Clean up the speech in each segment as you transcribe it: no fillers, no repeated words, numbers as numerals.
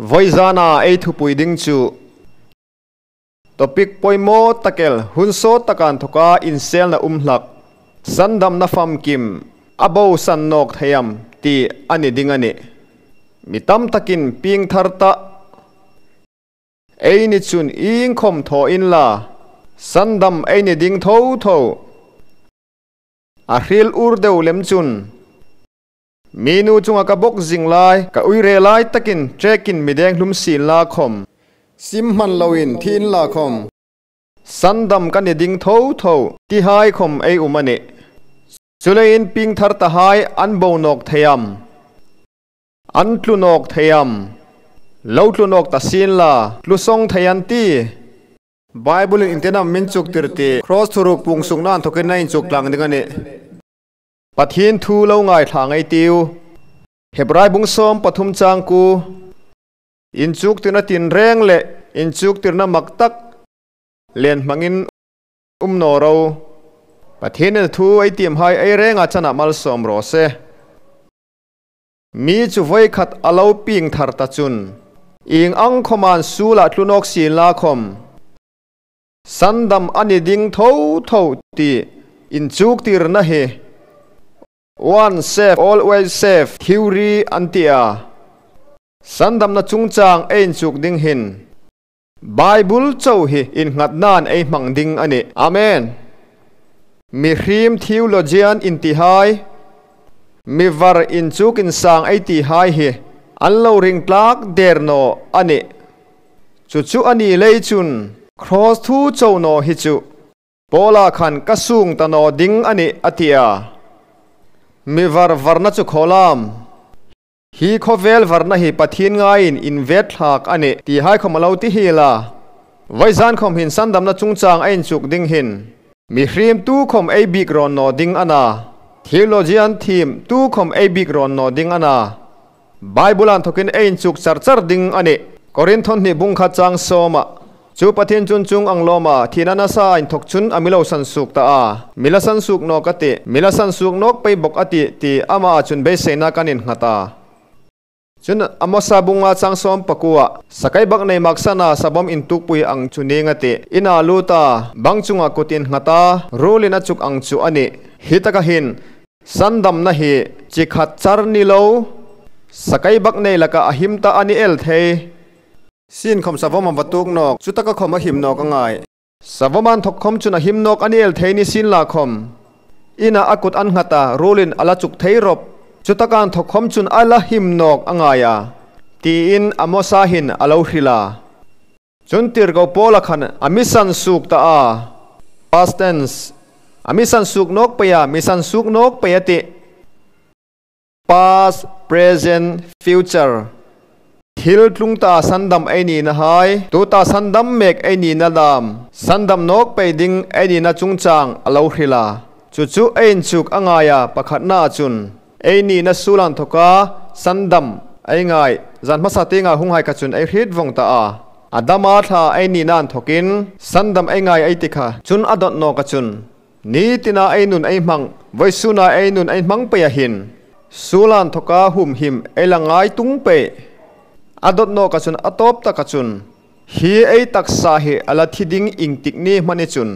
Voizana ei thupui ding chu topic poimo takel hunso takan thoka insel na umhlak sandam na fam kim abo san nok thayam ti ani ding ani mitam takin ping tharta ei ni chun ing khom tho in la sandam ei ni ding tho tho a hril ur deuh lem chun minu chunga ka bok zing lai ka ui re lai takin trekin mideng hlum sin la khom sim man loin thin la khom sandam kan ni ding tho tho ti hai khom ei umani chulein ping thar ta hai an bo nok theyam an tlu nok theyam lo tlu nok ta sin la tlu song thayan ti Bible in intenam min chuk tirti cross thuruk pung sung nan thokin na in chuk tlang ding ani Pathin thu lo ngai thla ngai tiu Hebrai bung som pathum chang ku in chuk tirna tin reng le in chuk tirna maktak len mangin umno ro Pathin thu ai tim hai ai renga chana mal som ro se mi chu voi khat alo ping thar ta chun ing ang khoman sula tlunok sin la khom sandam ani ding tho tho ti in chuk tirna he one safe always safe theory antia sandam na chungchang ein chuk ding hin Bible chau hi in ngat nan ei mang ding ani amen mi hrim theologian in ti hai mi var in chuk in sang ei ti hai hi an lo ring tlak der no ani chu chu ani lei chun cross thu chau no hi chu pola khan kasung ta no ding ani atia mi var varna chu kholam hi khovel varna hi pathin ngain in vet thak ani ti hai khomalo ti hi la vaizan khom hin sandam na chungchang ein chuk ding hin mi hrim tu khom ei bik ron no ding ana theologian team tu khom ei bik ron no ding ana Bible an thokin ein chuk char char ding ani Korinthon ni bungkha chang soma chu pathin chun chung ang loma thina na sa in thok chun amilo san suk ta a mila san suk nok ate mila san suk nok pe bok ati ti ama chun be sena kanin ngata chun amosa bunga chang som pakua sakai bak nei maksana sabam in tuk pui ang chuninga te ina luta bangchunga kutin ngata rulina chuk ang chu ani hitaka hin sandam na hi chikhat char ni lo sakai bak nei laka ahimta ani el thei sin khom savom am watuk nok chutaka khom a him nok angai savoman thok khom chuna him nok ani el thei ni sin la khom ina akut an ngata rulin ala chuk thei rop chutakan thok khom chun ala him nok angaya ti in amosa hin alo hrila chun tir go pola khan amisan suk ta a past tense amisan suk nok paya misan suk nok paya ti past present future thil tlung ta sandam ai ni na hai tu ta sandam mek ai ni na dam sandam nok pe ding ai ni na chungchang alo hrila chu chu ein chuk angaya pakhat na chun ai ni na sulan thoka sandam ai ngai zan ma sa te nga hung hai ka chun ai hrit vong ta a adama tha ai ni nan thokin sandam ai ngai ai tikha chun adot no ka chun ni tina ai nun ai mang vaisuna ai nun ai mang pe ya hin sulan thoka hum him ai langai tung pe adot no ka chun atop ta ka chun hi ei taksa hi ala thiding ing tik ni mani chun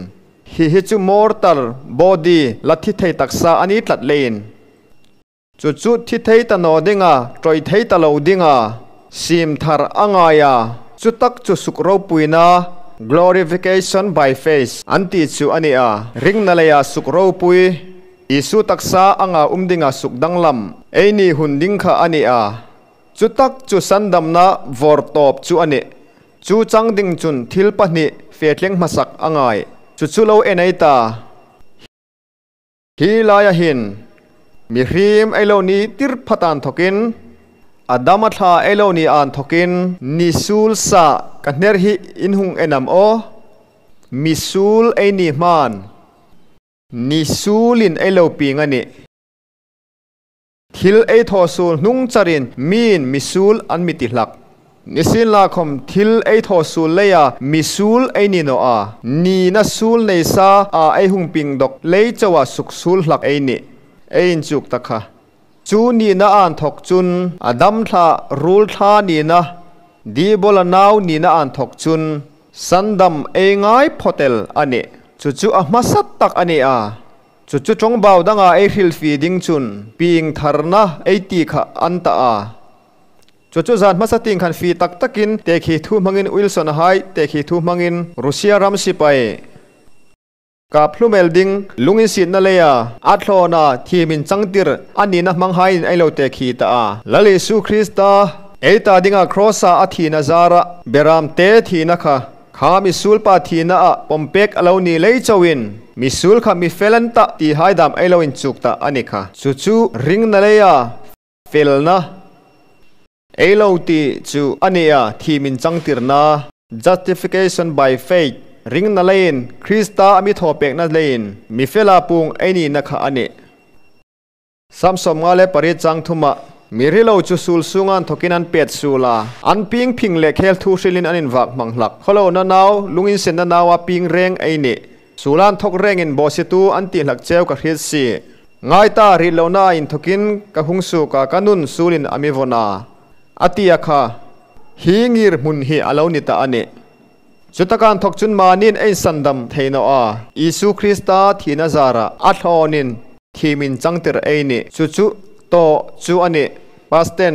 hi hi chu mortal body lathi thei taksa ani tlat lein chu chu thi thei ta no dinga troi thei ta lo dinga sim thar angaya chu tak chu sukro puina glorification by face anti chu ani a ring na leya sukro pui isu taksa anga umdinga suk danglam eini hun ding kha ani a chu tak chu sandam na vor top chu ani chu chang ding chun thil pahni fetleng masak angai chu chu lo enai ta hi laya hin mi hrim elo ni tir phatan thokin adama tha elo ni an thokin nisul sa kahner hi inhung enam o misul ei ni man nisulin elo pingani thil ei tho sul nung charin min misul an miti hlak nisin la khom thil ei tho sul leya misul ei ni no a ni na sul nei sa a ei hung ping dok lei chawa suk sul hlak ei ni ein chuk takha chu ni na an thok chun adam tha rul tha ni na Diabola nau nina an thawk chun sandam ei ngai photel ani. Chu chu a hmasat tak ani a. Chu chu tawng bau danga ei hril fi ding chun ping tharna ei ti kha an ta a. Chu chu zan hmasa ting khan fi tak takin te khi thu hmangin Wilson hai te khi thu hmangin Russia ram sipai ka phlumel ding lungin sit na leya a thlona thimin changtir ani na hmang hain ai lo te khi ta a. Lali su Krista eita dinga crossa a thina zara beram te thina kha kha mi sulpa thina a pompek alo ni lei chawin mi sul kha mi felanta ti haidam ai lo in chukta ani kha. Chu chu ring na leya felna ai lo ti chu ania thimin changtir na justification by faith ring na lein Krista ami thopek na lein mi fela pung aini na kha ani. Samsom nga le pari chang thuma mirilo chu sul sungan thokinan pet sula an ping phing le khel thu hrilin anin wak manghlak kholo na naw lungin sen na nawa ping reng aini sulan thok rengin bositu an ti hlak cheu ka hrit si ngai ta ri lo na in thokin ka hungsu ka kanun sulin amivona atia kha hingir mun hi alo ni ta ani. Chutakan thok chun manin ein sandam theino a Isu Krista thina zara athonin thimin changtir eini chu chu to chu ani pasten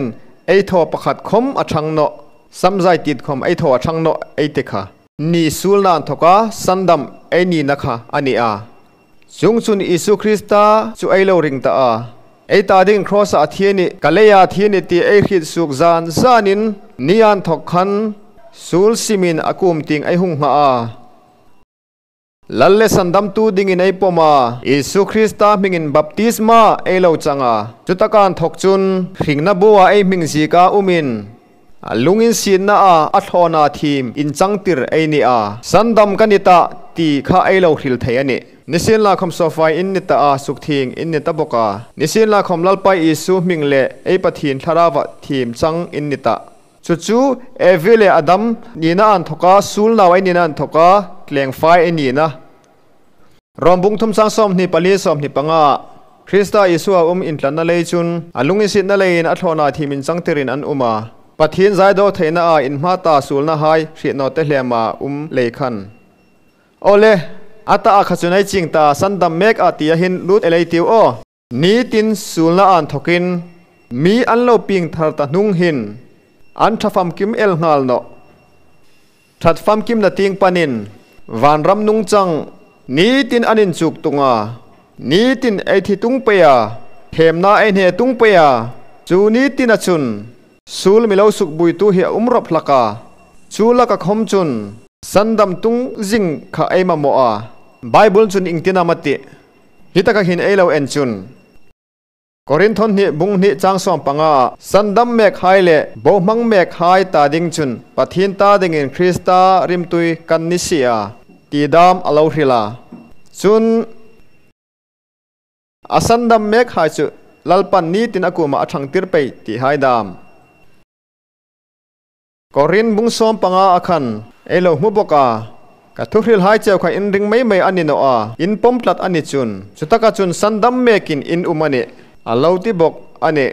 ei tho pakhat khom athang no samzai tit khom ei tho athang no ei te kha ni sul nan thoka sandam ei ni na kha ani a. Chung chun Isu Krista chu ei lo ring ta a ei ta ding cross a thiani kaleya thiani ti ei khit suk zan zanin nian thok khan sul simin akum ting ai hung ha a. Lalle sandam tu dingin ai poma Isu Krista mingin baptisma ei lo changa chutakan thok chun hringna buwa ei ming zika umin lungin sin na a athona thim in changtir ei ni a sandam kanita ti kha ei lo hril thei ani. Nisin la khom sofai in ni ta a suk thing in ni ta boka nisin la khom lalpai Isu ming le ei pathin tharawa thim chang in ni ta. Chu chu evile adam nina an thoka sul naw ai nina an thoka kleng fai ai nina rombung thum sang som ni pali som ni panga Krista Isua in tlan na lei chun alungin sit na lein a thlona thimin changtirin an uma pathin zai do theina a in ma ta sul na hai hri no te hlema lei khan. Ole ata a khachunai chingta sandam mek a tia hin lut elei tiu o ni tin sul na an thokin mi an lo ping thar ta hnung hin an thafam kim el ngal no that fam kim na ting panin van ram nung chang ni tin anin chuk tunga ni tin ei thi tung peya them na ei hne tung peya chu ni tin a chun sul milo suk bui tu hi umrop laka chu laka khom chun sandam tung jing kha ei ma mo a Bible chun ingtina mati hitaka hin ei lo en chun Korinthon ni bung ni chang som panga sandam mek hai le bo mang mek hai ta ding chun pathin ta ding in Krista rimtui kan ni sia ti dam alo hrila chun asandam mek hai chu lalpan ni tin akuma athang tir pe ti hai dam Korin bung som panga akhan elo hmuboka ka thuhril hai cheu kha in ring mai mai ani no a in pom tlat ani chun chutaka chun sandam mekin in umani alo ti bok ani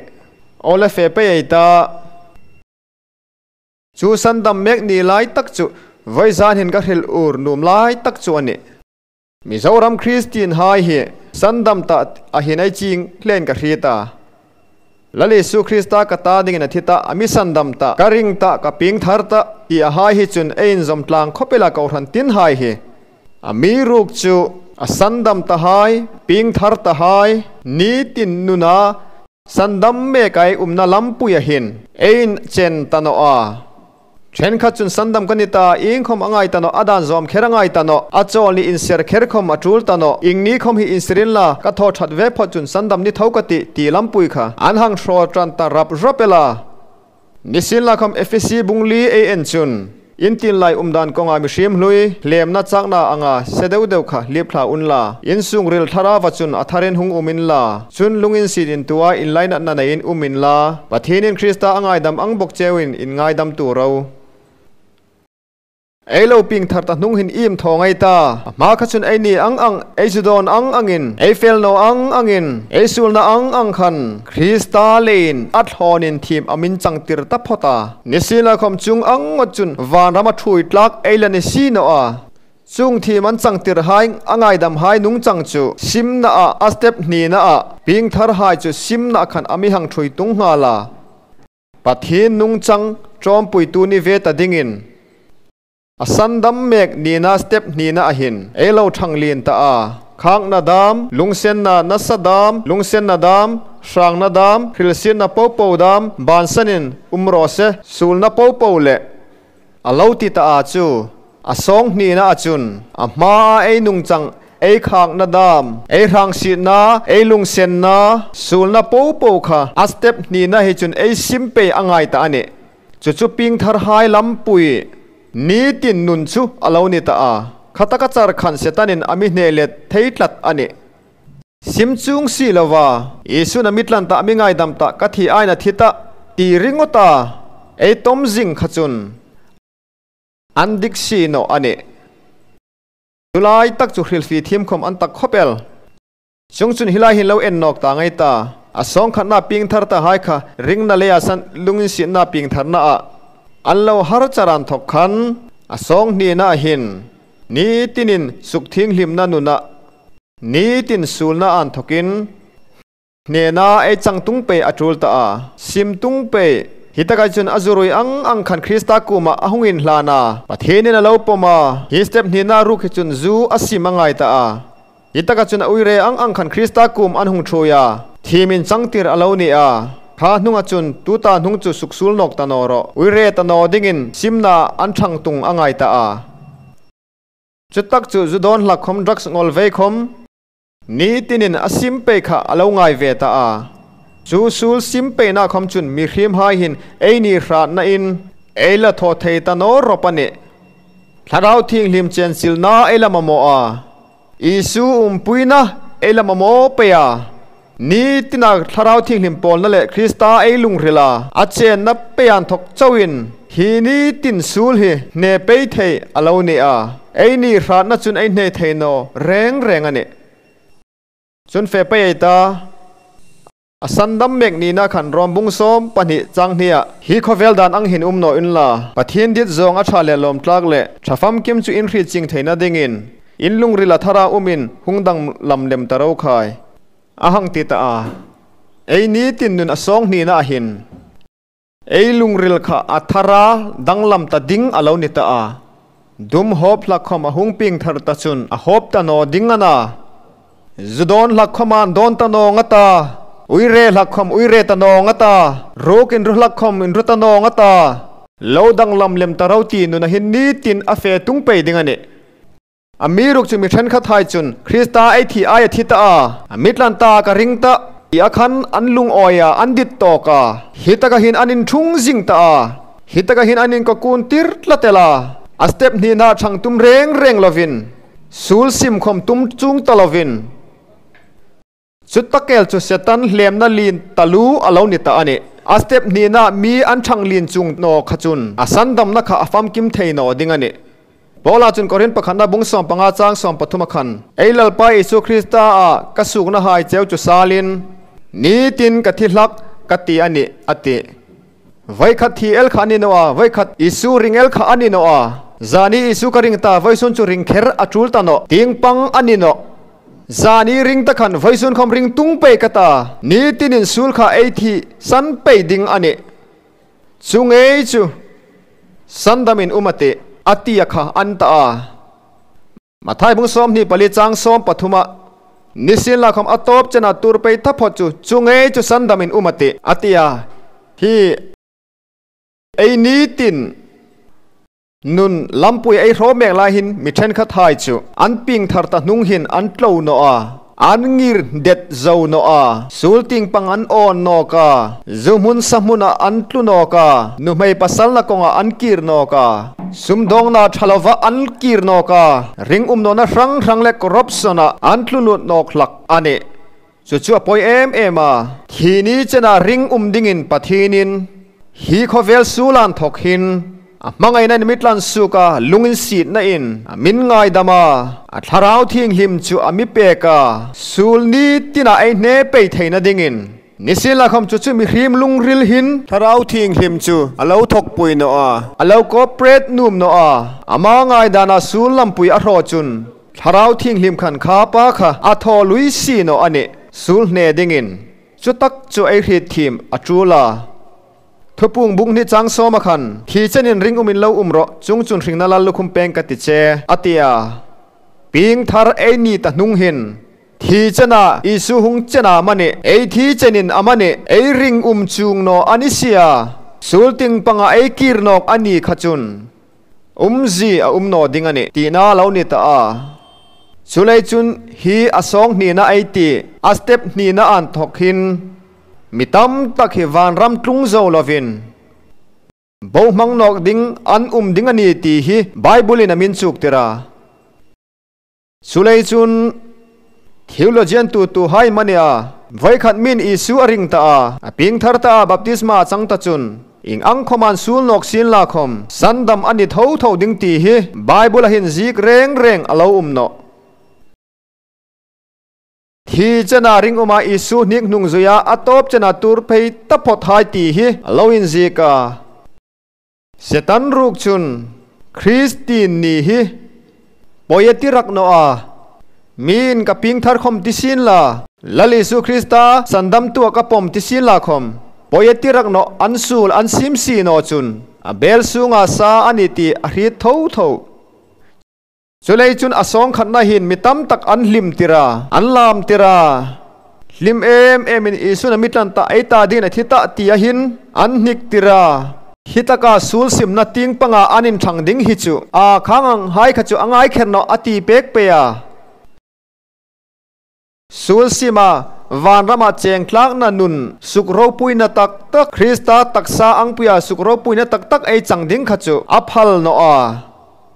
ole fe pe ta chu sandam mek ni lai tak chu vai zan hin ka hril ur num lai tak chu ani Mizoram Christian hai hi sandam ta a hinai ching hlen ka hrita lali su Krista ka ta ding na thita ami sandam ta karing ta ka ping thar ta ti a hai hi chun ein zom tlang khopela ko ran tin hai hi ami ruk chu asandam ta hai ping thar ta hai ni tin nuna sandam me kai umna lampuya hin ein chen tano a Chen kha chun sandam kanita ing khom angai tano adan zom kherangai tano achol ni inser kher khom atul tano ing ni khom hi inserin la ka tho that ve pho chun sandam ni thokati ti lampui kha an hang thro tran ta rap rapela nisin la khom fc bungli a en chun in tin lai umdan konga mi hrim hlui hlem na chak na anga sedeu deu kha lip thla un la in sung ril thara wa chun atharen hung umin la chun lungin sin tua in line na na in umin la pathinin Krista angai dam angbok chewin in ngai dam tu ro. Ei lo ping thar ta hnung hin im thaw ngai ta. A hma kha chun ei ni ang ang, ei zu dawn ang angin, ei fel no ang angin, ei sul na ang ang khan Krista lein a thlawnin thim a min chang tir ta phawt a. Nisina khawm chung ang ngawt chun vanram a thui tlak ei la ni si no a. Chung thim an chang tir hai a ngaidam hai nungchang chu simna ah a step hnihna ah ping thar hai chu simna khan a mi hang thui tung nghal a. Pathian nungchang tawmpuitu ni ve ta dingin a sandam mek nihna step hnihna ahin ei lo thang lin ta a. Khakna dam, lungsenna nasa dam, lungsenna dam, hrangna dam, hrilhsiatna po po dam, bansanin um rawh se, sulna po po leh a lo ti ta a chu a sawng hnihna a chun a hma a ei nungchang ei khakna dam, ei hrang sihna, ei lungsenna, sulna po po kha a step hnihna hi chun ei sim pe a ngai ta a ni. Chu chu ping thar hai lampui nitin nun chu a lo ni ta a. Khataka char khan Setanin a mi hne let thei tlat a ni. Sim chung si lova Isu na mitlan ta mi ngaidam ta ka thi aina thi ta ti ringawta ei tawm zing kha chun an dik si no a ni. Chulai tak chu hrilhfi thim khawm an tak khawp el. Chung chun hilai hin lo en nawk ta ngai ta. A sawng khatna ping thar ta hai kha ringna lei ah san lungin sihna ping tharna ah an lo har charan thawk khan a sawng hnihna ah hin nitinin suk thinghlimna nunah nitin sulna an thawkin hnehna ei chang tung pei a tul ta a. Sim tung pei hi takah chuan a zurui ang ang khan Krista kumah a hungin hlan a, Pathianin a lo pawm a, hi step hnihna ruk hi chun zu a sim a ngai ta a. Hi takah chuan a uire ang ang khan Krista kum an hung thui a, thim in changtir a lo ni a. Kha hnungah chun tuta hnung chu suksul nawk ta naw rawh, uire ta naw dingin simna an thang tung a ngai ta a. Chutak chu zu dawn hlak khawm drugs ngawl vei khawm nitinin a sim pei kha a lo ngai ve ta a. Chu sul sim peihna khawm chun mi hrim hai hin ei ni hratna in ei la thaw thei ta naw rawp a ni. Thlarau Thinghlim chenchilna ei la mamawh a, Isu umpuina ei la mamawh pei a, nitina Thlarau Thinghlim pawlna leh Krista ei lungril a, a chenna peian thawk chauhin hi nitin sul hi hne pei thei a lo ni a, ei ni hratna chun ei hne thei naw reng reng a ni. Chun fe pei ei ta. A sandam mek nihna khan rawm bung 12 chang hniah hi khawvel dan ang hin um nawh in la. Pathian dit zawng a tha leh lawm tlak leh tha famkim chu in hri ching theihna dingin in lungril a thara umin hung dang lam lem ta ro khai a hang ti ta a. Ei nitin nun a sawng hnihna a hin. Ei lungril kha a thara danglam ta ding a lo ni ta a. Dum hawp hlakhawm a hung ping thar ta chun a hawp ta naw ding a na. Zu dawn hlakhawm an dawn ta nawng a ta. Uire hlakhawm uire ta nawng a ta. Ruk in ru hlakhawm in ru ta nawng a ta. Lo danglam lem ta ro ti nun a hin nitin a fe tung pei ding a ni. A mi ruk chu mi thenkhat hai chun Krista ei thih ai a thi ta a, a mitlan ta a ka ring ta tih a khan an lungawi a, an dit tawk a, hi taka hin an inthung zing ta a, hi taka hin an inkawkun tir tlat el a, a step hnihna chhang tum reng reng lovin, sul simkhawm tum chung ta lovin. Chu takel chu Satan hlemna lin ta lu a lo ni ta a ni. A step hnihna mi an thang lin chung naw kha chun a sandamna kha a famkim thei naw ding a ni. Paula chun Korin pakhatna bung 15 chang 13 a khan, Ei Lalpa Isu Krista a ka sukna hai cheu chu salin nitin ka thi hlak ka ti a ni, a ti. Vawikhat thi el kha a ni nawh a, vawikhat Isu ring el kha a ni nawh a, zani Isu ka ring ta, vawisun chu ring kher a tul ta nawh, tingpang a ni nawh. Zani ring ta khan vawisun khawm ring tung pei ka ta, nitinin sul kha ei thi san pei ding a ni. Chu ngei chu Sandamin um a tih a ti a kha an ta a. Mathai bung 24 chang 13 ah nisin lakhawm a tawp chen ah tur pei thaphawt chu chu ngei chu Sandamin um a tih a ti a. Hi ei nitin nun lampui ei hraw mek lai hin mi thenkhat hai chu an ping thar ta hnung hin an tlo nawh a. An ngir det zo nawh a, sul tingpang an awn nawk a, zu hmun sa hmunah an tlu nawk a, nuhmei pasalna kawngah an kir nawk a, sumdawngna tha lova an kir nawk a, ring umnawhna hrang hrang leh corruption-ah an tlu lut nawk hlak a ni. Chu chu a pawi em em a, thini chenah ring um dingin Pathinin hi khawvel sulan thawk hin. A hmangaihna in mi tlan suk a, lungin sitna in a min ngaidam a, a thlarau thianghlim chu a mi pek a, sul nitin ah ei hne peih theihna dingin Nisin lakhawm chu chu mihrim lungril hin Thlarau Thianghlim chu a lo thawkpui nawh a. A lo cooperate num nawh a. Ama ngaidana sul lampui a hraw chun Thlarau Thianghlim khan kha pa kha a thaw lui si nawh a nih. Sul hne dingin chu tak chu ei hrit thim a tul a. Thupung buk hni chang sawma khan thi chenin ring umin lo um rawh chung chun hringna lal lukhum peng ka ti che a ti a. Ping thar ei ni ta hnung hin Thi chena Isu hung chena mani ei thi chenin amani ei ring um chung no ani sia sulting panga ei kir nok ani khachun umzi a um no ding ani ti na lo ni ta a chulei chun hi asong ni na ei ti a step ni na an thok hin mitam tak hi van ram tlung zo lovin bo mang nok ding an um ding ani ti hi Bible in amin chuk tira. Chulei chun theologian tu tu hai mania vaikhat min Isu a ring ta a, a ping thar ta a, baptisma a chang ta chun ing ang khoman sul nok sin la khom sandam ani tho tho ding ti hi Bible a hin zik reng reng alo um no. Thi chana ring uma Isu hnik hnung zuya atop chana tur phei ta phot hai ti hi alo in zika. Setan ruk chun Christine ni hi poyeti rak no a min ka ping thar khom ti sin la Lal Isu Krista sandam tua ka pom ti sin la khom poyeti rak no an sul an sim si no chun a bel sunga sa ani ti a hri tho tho chulei chun a song khat na hin mi tam tak an hlim tira an lam tira hlim em em in Isu na mitlan ta ei ta din a thi ta ti a hin an hnik tira Hitaka sul sim na ting panga anin thang ding hi chu a khangang hai kha chu angai kher no ati pek pe a sul sima van rama cheng tlak na nun suk ro pui na tak tak Krista taksa ang puya suk ro pui na tak tak ei chang ding kha chu a phal no a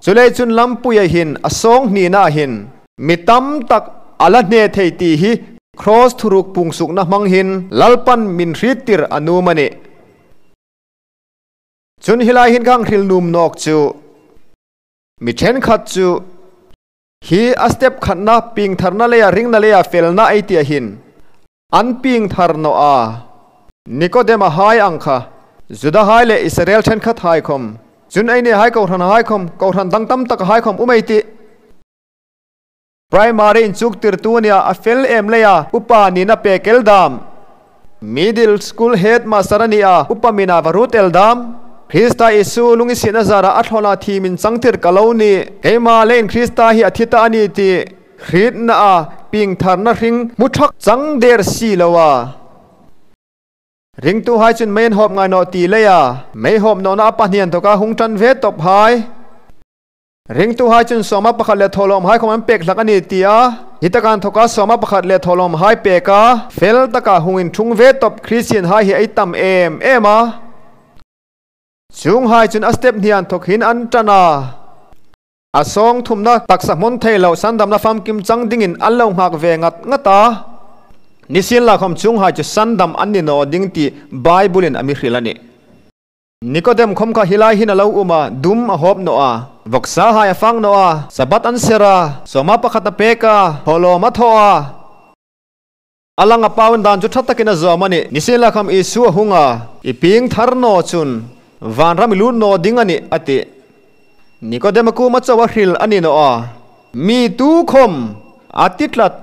chulei chun lam puya hin a song ni na hin mitam tak ala hne thei ti hi cross thuruk pung suk na mang hin lalpan min hritir anu mani chun hilai hin khang hril num nok chu mi then khat chu hi a step khat na ping thar na leya ring na leya fel na ai tia hin an ping thar no a Nikodema hai ang kha Juda hai le Israel then khat hai khom chun ai ne hai ko than hai khom ko than dang tam tak hai khom umai ti primary in chuk tir tu nia a fel em leya upa ni na pe kel dam middle school head master ania upa mina varut el dam Krista Isu lungi sina zara athola thi min changtir kalo ni keima len Krista hi athita ani ti hrit na a ping thar na hring muthak chang der si lowa ring tu hai chun main hop ngai no ti leya mei hop no na pa hnian to ka hung tan ve top hai ring tu hai chun soma pakhat le tholom hai khom an pek hlak ani tia hitakan thoka soma pakhat le tholom hai peka fel taka hungin thung ve top Christian hai hi ai tam em ema chung hai chun a step hian thok hin an tana a song thumna taksa mon thei lo sandam na fam kim chang ding in an lo nghak ve ngat ngata nisin la khom chung hai chu sandam an ni no ding ti Bible in ami hrilani Nikodem khom kha hilai hin alo uma dum a hop no a voksa hai afang no a sabat an sera soma pakhata peka holo ma thoa alanga paun dan chu thatakina zomani nisin la kham Isu hunga iping thar no chun van ram lu no ding ani ati Nikodem ku ma chawa hril ani no a mi tu khom atitlat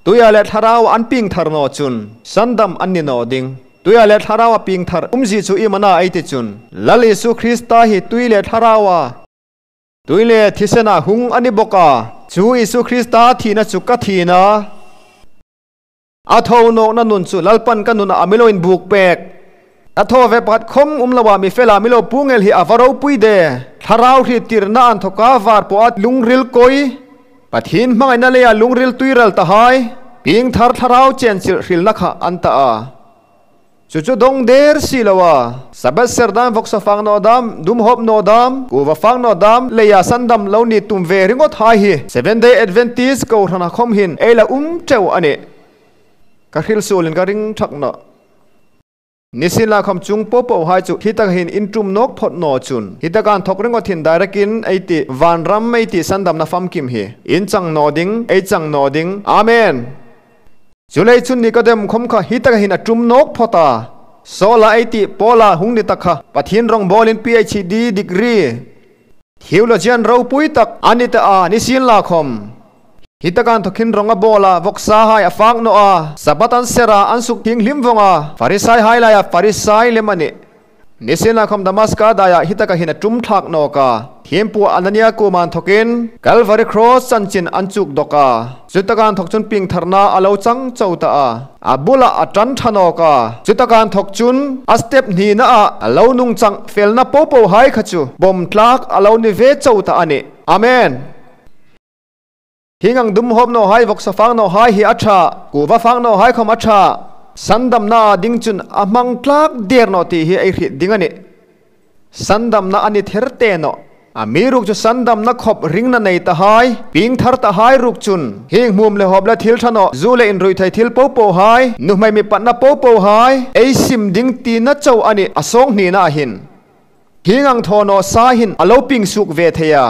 tuya le tharau an ping thar no chun sandam an ni no ding tuya le tharau ping thar umji chu imana ai te chun Lal Isu Krista hi tui le tharawa tui le thisena hung ani boka chu Isu Krista thina chu ka thina a tho no na nun chu lalpan ka nun amiloin buk pek a tho ve pat khom umlawa mi fela milo pungel hi avaro pui de tharau hi tirna an thoka var po at lungril koi pathin mangai na leya lungril tuiral ta hai ping thar tharau chen chil hril na kha anta a chu chu dong der si lawa sabat serdam voksa fang no dam dum hop no dam kuwa fang no dam leya sandam lo ni tum ve ringot hai hi Seven Day Adventist ko thana khom hin ela um cheu ani ka hril sulin ka ring thak na. Nisin la khom chung po po hai chu hitak hin in tum nok phot no chun hitakan thok ringo thin direct in eiti van ram mei ti sandam na fam kim hi in chang no ding ei chang no ding amen chulei chun Nikodem khom kha hitak hin a tum nok phota sola eiti pola hungni takha pathin rong bolin PhD degree theologian ro pui tak anita a nisin la khom hitakan thokhin ronga bola voksa hai afang no a sabatan sera ansuk thing hlim vonga farisai hai la ya farisai lemani nisina khom damaska daya hitaka hina tum thak no ka thiempu anania ko man thokin Calvary cross chanchin anchuk doka chutakan thokchun ping tharna alo chang chauta a abula atan thano ka chutakan thokchun a step ni na a alo nung chang felna popo hai khachu bom tlak alo ni ve chauta ani amen hingang dum hop no hai vok safang no hai hi acha kuwa fang no hai khom acha sandam na ding chun amang tlak der no ti hi ai hri dingani sandam na ani therte no ami ruk chu sandam na khop ring na nei ta hai ping thar ta hai ruk chun hing mum le hop la thil thano zu le in rui thai thil po po hai nu mai mi pat na po po hai ei sim ding ti na chau ani asong ni na hin hingang thono sa hin alo ping suk ve theya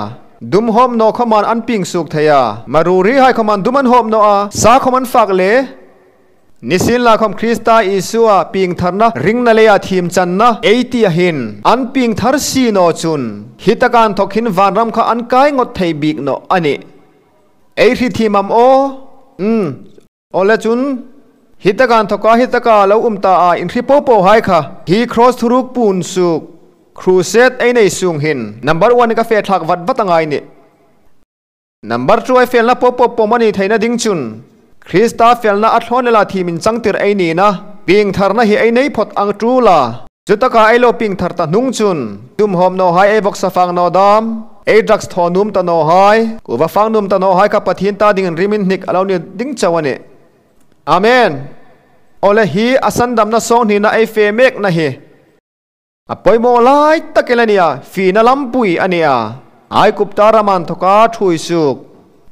dum hom no khoman an ping suk theya maruri hai khoman duman hom no a sa khoman fak le nisin la khom Krista Isua ping tharna ringna le a thim channa eiti a hin an ping thar si no chun hitakan thokhin vanram kha an kai ngot thei bik no ani ei ri thimam o ole chun hitakan thoka hitaka lo umta a in ri po po hai kha hi cross thuruk pun suk crusade ei nei sung hin number 1 ka fe thak wat watangai ni number 2 ai fel na po po po mani theina ding chun Krista felna athonela thimin changtir ei ni na ping tharna hi ei nei phot ang tula chutaka ai lo ping tharta nung chun tum hom no hai ei bok safang no dam ei drugs thonum ta no hai kuwa fang num ta no hai ka pathin ta ding rimin nik alo ni ding chawani amen ole hi asandam na song ni na ei fe mek na hi apoimo lai takelania fi na lampui ania ai kuptaraman thoka thui suk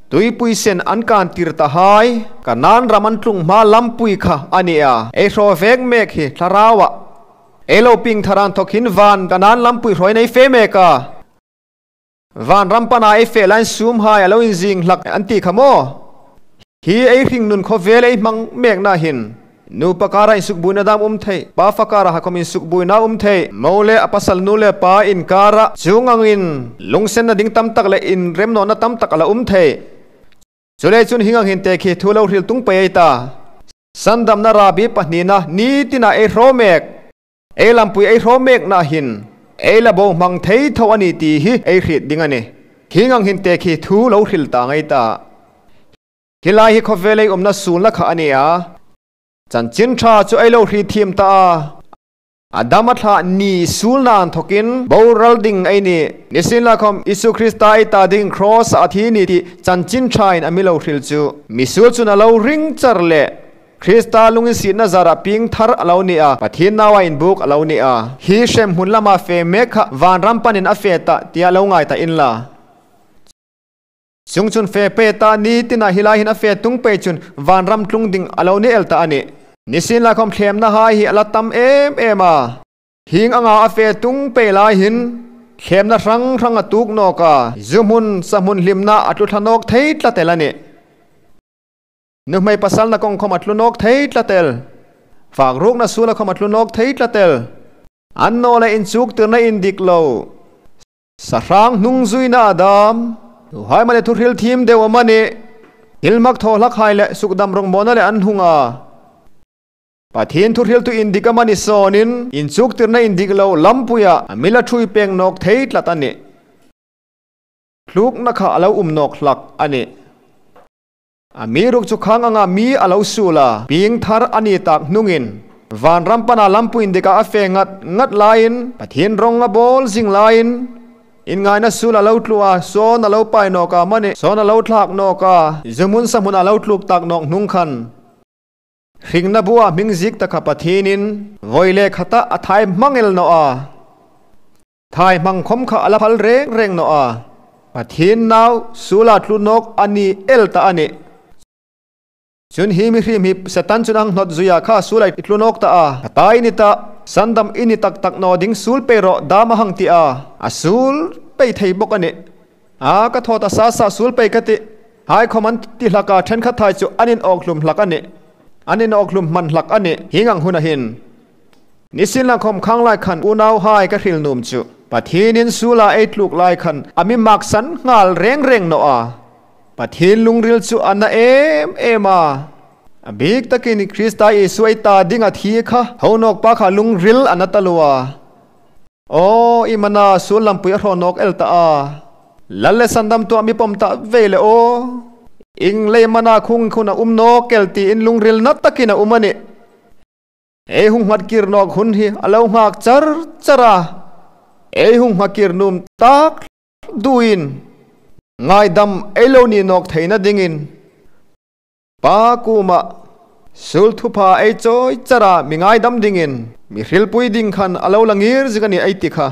tui pui sen an kan tir ta hai kanan raman tlung ma lampui kha ania ei ro vek mek hi tharawa elo ping tharan thokhin van kanan lampui roi nei fe meka van rampana ei fe lan sum hai alo in jing hlak anti khamo hi ei hring nun kho vel ei mang mek na hin nu pakara in suk buina dam thei pa fakara hakom in suk buina thei mole apasal nule pa in kara chungangin lungsen na ding tam tak le in remno na tam tak ala thei chule chun hingang hin te khi thulo hril tung pe ta sandam na rabi pahnina ni tina ei romek ei lampui ei romek na hin ei la bo mang thei tho ani ti hi ei hrit dingani hingang hin te khi thu lo hril ta ngai ta hilai hi khovelei omna sul na kha ani a chan chin tha chu ai lo hri thim ta adama tha ni sul nan thokin boral ding ai ni nisin la khom Isu Krista ai ta ding cross a thi ni ti chan chin thain ami lo hril chu misul chu na lo ring char le Krista lungin si na zara ping thar alo ni a pathin nawa in book alo ni a hi shem hun lama fe me kha van ram panin a fe ta tia lo ngai ta in la chung chun fe pe ta ni tina hilai hin a fe tung pe chun van ram tlung ding alo ni el ta ani nisin la khom thlem na hai hi ala tam em em a hing anga a fe tung pe lai hin thlem na rang rang atuk no ka zumun samun limna atu thanok thei tlatel ani nu mai pasal na kong khom atlu nok thei tlatel fak ruk na sula khom atlu nok thei tlatel an no la in chuk tir na in dik lo sarang nung zui na adam tu hai mane thu hril thim dewa mane hilmak tho lak hai le sukdam rong mona le an hunga pathin thu hril tu indika mani sonin in chuk tir na indik lo lampuya amila thui peng nok thei tlat ani thluk na kha alo nok hlak ani ami ruk chu khang anga mi alo sula ping thar ani tak nungin van rampana lampu indika a fe ngat ngat lain pathin rong a bol jing lain in ngai na sula lo tlua son alo pai no ka mani son alo thlak no ka zumun samun alo tluk tak nok nung khan hring na bua mingzik ta kha pathinin voile khata athai mangel no a thai mang khom kha ala phal reng reng no a pathin naw sula tlunok ani el ta ani chun hi mi hrim hi satan chunang not zuya kha sula tlunok ta a tai ni ta Sandam ini tak tak no ding sul pe ro dama hang ti a a sul pe thei bok ani a ka tho ta sa sa sul pe ka ti hai khoman ti hlaka then kha thai chu anin ok hlum hlak ani anin ok hlum man hlak ani hingang huna hin nisin la khom khang lai khan unau hai ka hril num chu pathinin sula ei tluk lai khan ami mak san ngal reng reng no a pathin lungril chu ana em ema abik takin Krista Yesu ai ta dinga thi kha honok pa kha lungril anatalua o imana sulam pui ronok elta a lalle sandam to ami pom ta vele o ing le mana khung khuna umno kelti in lungril nat takina umani e hung mat kir nok hun hi alo ngak char chara e hung makir num tak duin ngai dam eloni nok theina dingin pa kuma sul thupa ei choi chara mingai dam dingin mi hril pui ding khan alo langir zikani ai ti kha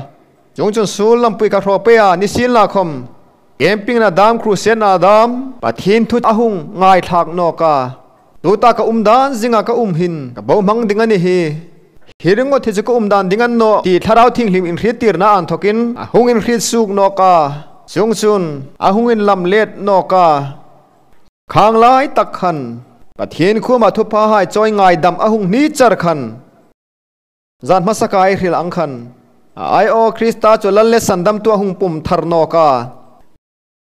chungchun sul lam pui ka hro pe a ni sin la khom camping na dam crusade na dam pathin thu ahung ngai thak no ka tu ta ka umdan zinga ka umhin ka bo mang dingani hi hiringo thi chu ka umdan dingan no ti tharau thing hlim in hrit tir na an thokin ahung in hrit suk no ka chungchun ahung in lam let no ka khang lai tak khan pathin khuma thu pa hai choi ngai dam ahung ni char khan zan masakai hril ang khan ai o Krista chu lalle sandam tu ahung pum thar no ka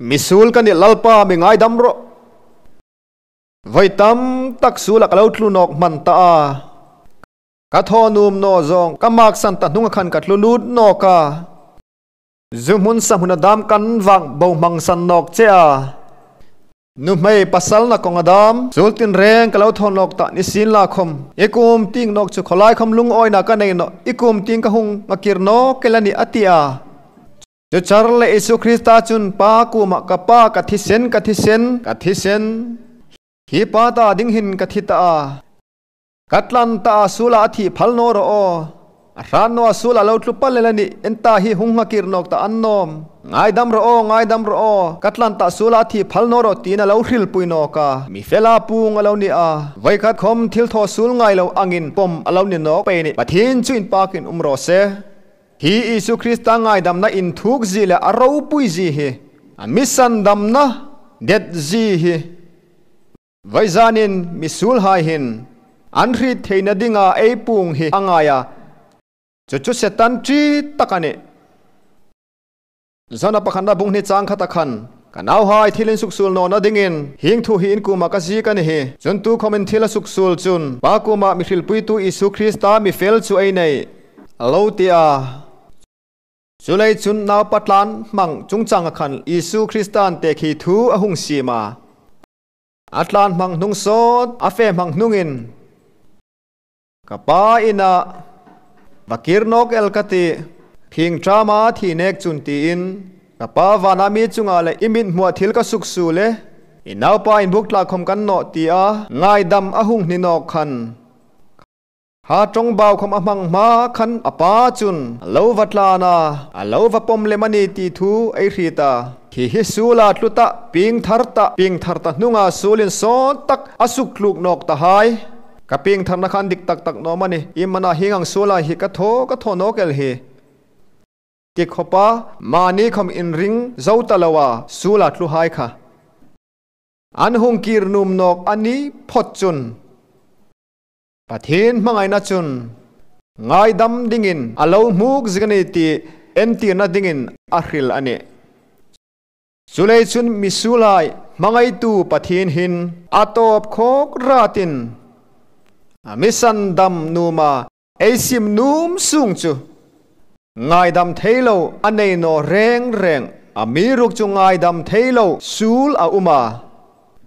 misul kan ni lalpa mi ngai dam ro vaitam tak su lak lo tlu nok man ta a ka tho num no zong ka mak san ta hnung khan ka tlu lut no ka zumun sa huna dam kan wang bo mang san nok che a nu mei pasal na kong adam sultin reng ka lo thon nok ta ni sin la khom ekum ting nok chu kholai khom lung oi na ka nei no ikum ting ka hung ngakir no kelani atia chu charle Isu Krista chun pa ku ma ka pa ka thi sen ka thi sen ka thi sen hi pa ta ding hin ka thi ta katlan ta sula thi phal no ro o ran no sula lo tlu pal lani enta hi hung ngakir nok ta annom ngai dam ro o ngai dam ro o katlan ta sula thi phal no ro tina lo hril pui no ka mi fela pung alo ni a vaikhat khom thil tho sul ngai lo angin pom alo ni nok pe ni pathin chuin pakin umro se hi Isu Krista ngai dam na in thuk zi le aro pui zi hi amisan dam na det zi hi vaizanin misul hai hin an ri theina dinga ei pung hi angaya chu chu setan chi takani zana pakhanda bung ni chang khata khan kanau hai thilin suksul no na dingin hing thu hi in kuma ka ji kan hi chun tu khomin thila suksul chun pa kuma mi hril pui tu Isu Krista mi fel chu ei nei alo tia chulai chun naw patlan mang chungchang khan Isu Kristan te khi thu ahung sima atlan mang nung sot afe mang nungin kapa ina bakir nok elkati phing trama thi nek chun ti in kapa wanami chunga le imin hmua thil ka suk su le inaw pa in buk tla khom kan no ti a ngai dam ahung ni nok khan ha tong bau khom amang ma khan apa chun lo vatla na alo va pom le mani ti thu ei hrita khi hi sula tluta ping tharta nunga sulin so tak asuk tluk nok ta hai ka ping thar na khan dik tak tak no mani imana hingang sula hi ka tho nokel hi ti khopa mani khom in ring zotalawa sula tlu hai kha an hung kir num nok ani phot chun pathin mangai na chun ngai dam dingin alo muk zigani ti enti na dingin ahril ani chulei chun misulai mangai tu pathin hin atop khok ratin amisan dam numa eisim num sung chu ngai dam thailo anei no reng reng amiruk chu ngai dam thailo sul a uma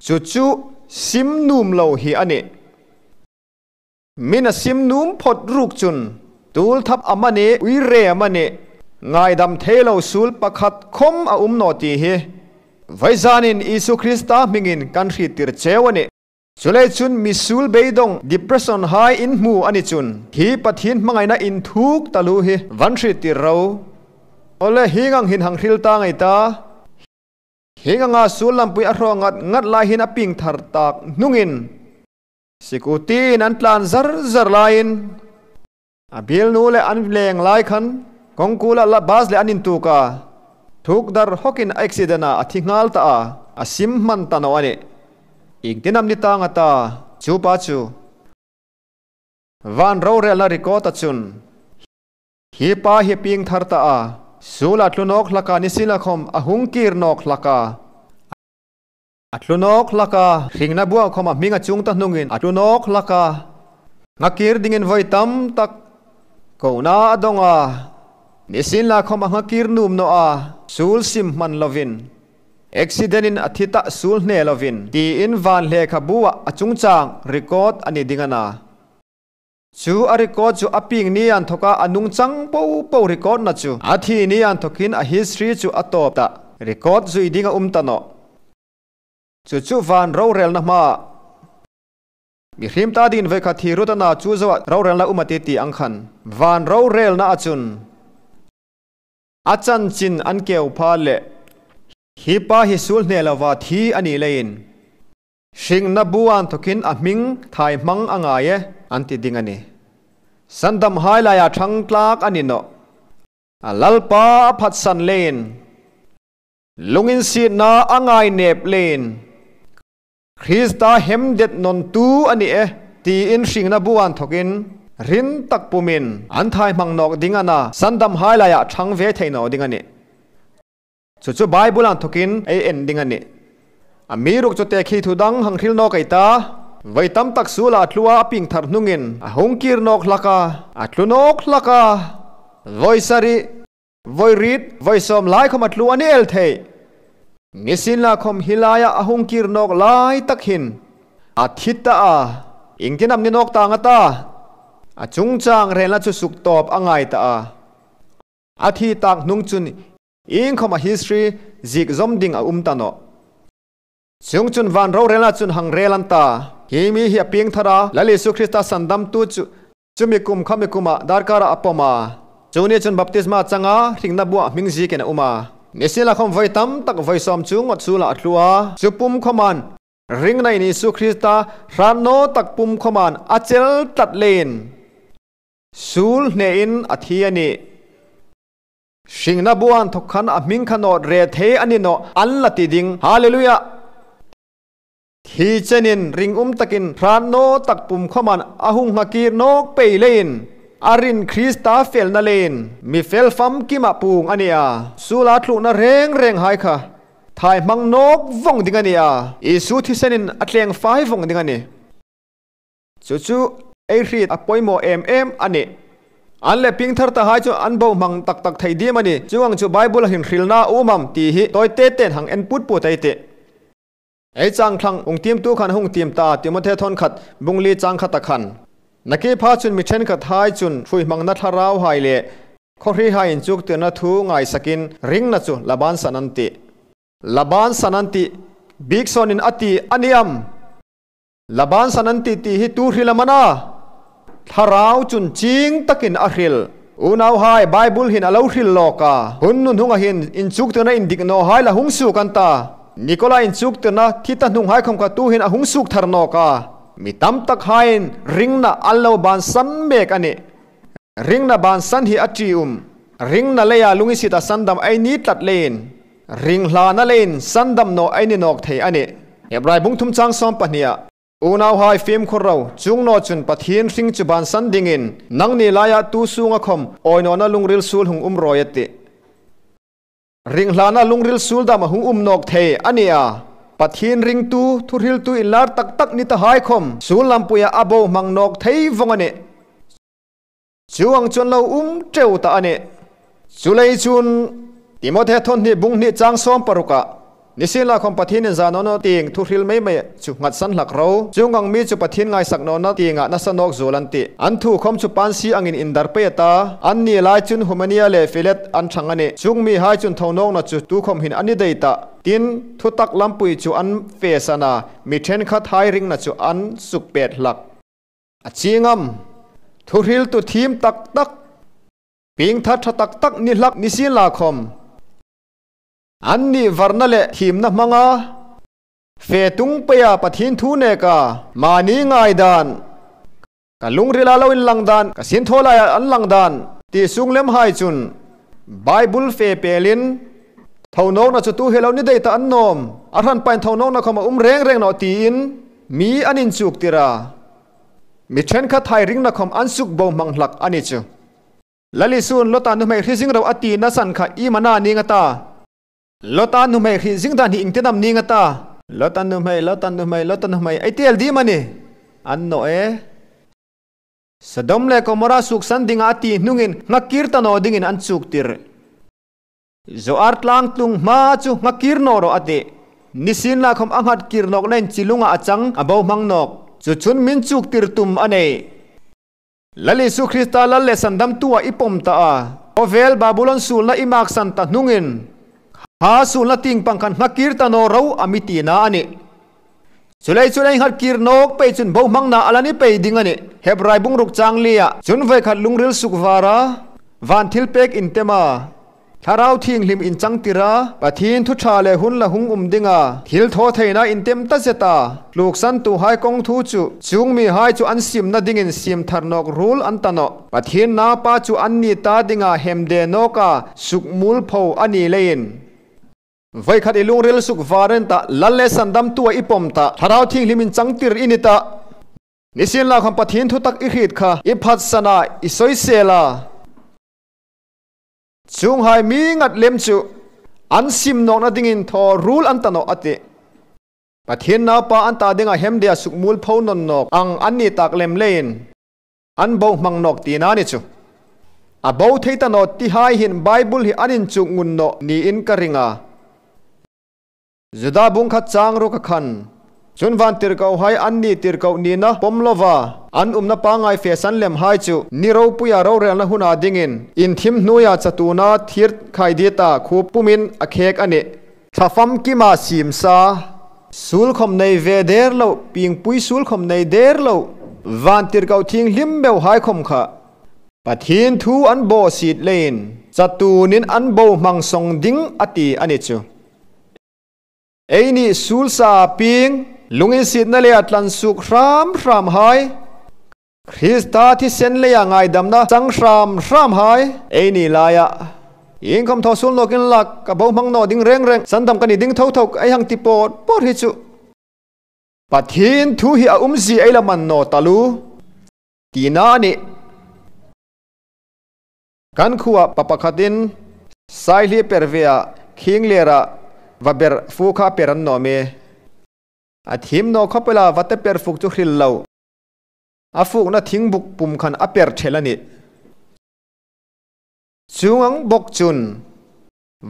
chu chu sim num lo hi ani mina sim num phot ruk chun tul thap amane uire amane ngai dam thailo sul pakhat khom a umno ti hi vaizanin Isu Krista mingin kan hri tir chewani chulei chun misul beidong depression high in mu ani chun hi pathin mangai na in thuk talu hi van hri tir ro ole hingang hin hang hril ta ngai ta hinganga sul lampui a hrongat ngat lai hin a ping thar tak nungin sikuti nan tlan zar zar lain A bialnu leh an leng lai khan kawngkul ah la bus leh an intuk a, thuk dar hawkin a accident ah a thi nghal ta a, a sim hman ta no a ni. Engtinam ni tang ata chu pa chu van rorelna record a chun. Hi pa hi ping thar ta a, sul a tlunawk hlaka ni sila khawm a hung kir nawk hlaka. A tlunawk hlaka hringna buah khawm a hming a chung ta hnungin a tlunawk hlaka. Nghakir dingin vawi tam tak kohna a dawng a, nisin la khawm a nghakir num nawh a, sul sim hman lovin, accident in a thi tah sul hne lovin tiin van lehkhabu ah a chungchang record a ni ding a na. Chu a record chu a ping ni an thawk a, a nungchang po po record na chu a thi ni an thawkin a history chu a tawp ta, record zui ding a um ta nawh. Chu chu van rorelna hmaah Mi hrim ta din vei kha thi rut a na chu zo ah rorelna um a ti ti ang khan van rorelna a chun a chanchin an keu pha leh hi pa hi sul hne lova thi a nih leiin hringna bu an thawkin a hming thai hmang a ngai e an ti ding a ni. Sandam hai laia thang tlak a ni nawh a Lalpa a phatsan leiin lunginsinna a ngai nep leiin Krista hemdet nawntu a ni e, tiin hringna bu an thawkin rin tak pumin an thai hmang nawk ding a na, sandam hai laiah thang ve thei nawk ding a ni. Chu chu Bible an thawkin ei en ding a ni. A mi ruk chu te khi thu dang hang hril nawk ei ta, vawi tam tak sulah a tlua a ping thar hnungin a hung kir nawk hlak a, a tlu nawk hlak a, vawi sarih, Vawi rit, vawi sawm lai khawm a tlu a ni el theih. Nisin la khawm hi laia a hung kir nawk lai tak hin a thi ta a, engtin am ni nawk ta anga ta? A chungchang renla chu suk tawp a ngai ta a. A thi tak hnung chun ing khawm a history zik zawm ding a um ta nawh. Chung chun van rorelna chun hang rel an ta. Hi mi hi a piang thar a, Lal Isu Krista sandamtu chu Chumi kum khami kumah darkara a pawm a, chu ni chun baptisma changa hringna buah hming zikin a um a. Nisila khawm vawi tam tak vawi sawm chu ngawt sulah a tlu a, chu pum khawman ringna in Isu Krista hrannaw tak pum khawman a chel tlat lein sul hnehin a thi a ni. Hringna buan thawk khan a hming kha nawt re thei a ni nawh an la ti ding. Hallelujah! Hi chenin ring um takin hrannaw tak pum khawman a hung nghakir nawk pei leiin a rin Krista felna leiin mi fel famkimah pung a ni a, sula thlukna reng reng hai kha thai hmang nawk vawng ding a ni a, Isu thisenin a tleng fai vawng ding a ni. Chu chu ei hrit a pawimawh em em a ni. An leh ping thar ta hai chu an bo hmang tak tak thei dim a ni. Chu ang chu Bible a hinhrilna a umam tih hi tawi te ten hang en put put ei tih. Ei chang thlang ung timtu khan hung tim ta Timothy thawn khat bungli chang khat a khan. Naki pha chun mi thenkhat hai chun hrui hmangna thlarau hai leh khawhri hai in chuk tirna thu ngaisakin ringna chu Laban san an ti. Laban san an tih bik sawnin a ti a niam. Laban san an ti tih hi tu hril a man a? Thlarau chun ching takin a hril. Unau hai Bible hin a lo hril lawk a. Hun nu hnungah hin inchuk tirna in dik nawh hai la hung suk an ta. Nikola inchuk tirna thi ta hnung hai khawm kha tu hin a hung suk thar nawk a. Mi tam tak haiin ringna an lo ban san mek a ni. Ringna ban san hi a ṭi um. Ringna leia lungisit a sandam ei ni tlat leiin ringhlana leiin sandam nawh ei ni nawk thei a ni. Hebrai bungthum chang 12ah Unau hai fimkhur ro chung naw chun Pathian hring chu ban san dingin nang ni laia tu sunga khawm awinawna lungril sul hung um rawi a ti. Ringhlana lungril sul dam a hung um nawk thei a ni a. Pathian ringtu thuhriltu inlar tak tak ni ta hai khawm sul lampuia a bo hmang nawk thei vawng a ni. Chu ang chuan lo um teuh ta a ni. Chulei chun Timothy thawn hnih bung hnih chang 16ah Nisin la khawm Pathian in zan awn ting thuhril mai mai chu nghat san hlak ro. Chung ang mi chu Pathian ngaisak nawna tingah nasa nawk zual an ti. An thu khawm chu pansi angin in dar pei ata an ni lai chun Humania leh Filet an thang a ni. Chung mi hai chun tho nawkna chu tu khawm hin an ni dei ta. Tin, thutak lampui chu an fe san a, mi thenkhat hai ringna chu an suk pet hlak. A chingam, thuhriltu thim tak tak, pingthar tha tak tak ni hlak ni sin la khawm. An nih varna leh thimna hmanga fe tung peia Pathian thu neka mahni ngaidan. Ka lungrila lo in lang dan ka sin tho lai an lang dan ti sung lem hai chun Bible fe pelin thonok na chu tu helo ni dei ta an nom a ran pain thonok na khoma reng reng no ti in mi anin chuk tira mi then kha thai ring na khom an suk bo mang hlak ani chu lali sun lota nu mai hrising ro ati na san kha i mana ni nga ta lota nu mai hri jing dan hi ingtenam ni nga ta lota nu mai lota nu mai lota nu mai ai tel di mani an no e Sodom le Gomora suk san dinga ati nungin ngakir ta no dingin an chuk tir Zoar tlang tung ma chu ngakir no ro ati nisin la khom anghat kir nok len chilunga achang abo mang nok chu chun min chuk tir tum ane lali su Krista lal le sandam tua ipom ta a ovel Babylon sul na imak san ta nungin ha sul na ting pangkhan ngakir ta no ro amiti na ani chulai chulai ngat kir nok pe chun bo mang na alani pe ding ani Hebrai bung ruk chang lia chun ve khat lungril sukvara van thil pek in tema tharau thing hlim in chang tira pathin thu tha le hun la hung dinga thil tho theina in tem ta zeta luk san tu hai kong thu chu chung mi hai chu an sim na ding in sim thar nok rul an tano pathin na pa chu an ni ta dinga hemde noka sukmul pho ani lein vai khat ilung ril suk varen ta lalle sandam tua ipom ta tharau thing hlimin changtir inita nisin la kham pathin thu tak i khit kha i phat sana i soisela chung hai mi ngat lem chu an sim nok na dingin tho rul an tano ate pathin na pa an ta dinga hemdia sukmul pho non nok ang an ni tak lem lein an bo mang nok ti na ni chu a bo theita no ti hai hin Bible hi anin chu ngun no ni in karinga Juda bung khat chang ro ka khan chun van tir kau hai an ni tir kau ni na pomlova an umna pangai fe san lem hai chu ni ro puya ro rel na huna dingin in thim hnuya chatuna thir khai dita khu pumin akhek ani thafam kima simsa sul khom nei ve der lo ping pui sul khom nei der lo van tir kau thing lim beu hai khom kha pathin thu an bo sit lein chatunin an bo mang song ding ati ani chu Eini sulsa ping lungin sit na le atlan suk ram ram hai Krista thi sen le ya ngai dam na chang ram ram hai eini laya in khom tho sul nokin lak ka bo mang no ding reng reng sandam kani ding tho tho ai hang ti pot pot hi chu pathin thu hi a umzi ei laman no talu tina ni kan khuwa papakhatin saili pervea khing lera vaber fu kha peran no me a thim no khopela vate per fuk chu hril lo a fuk na thing buk pum khan a per thelani chungang bok chun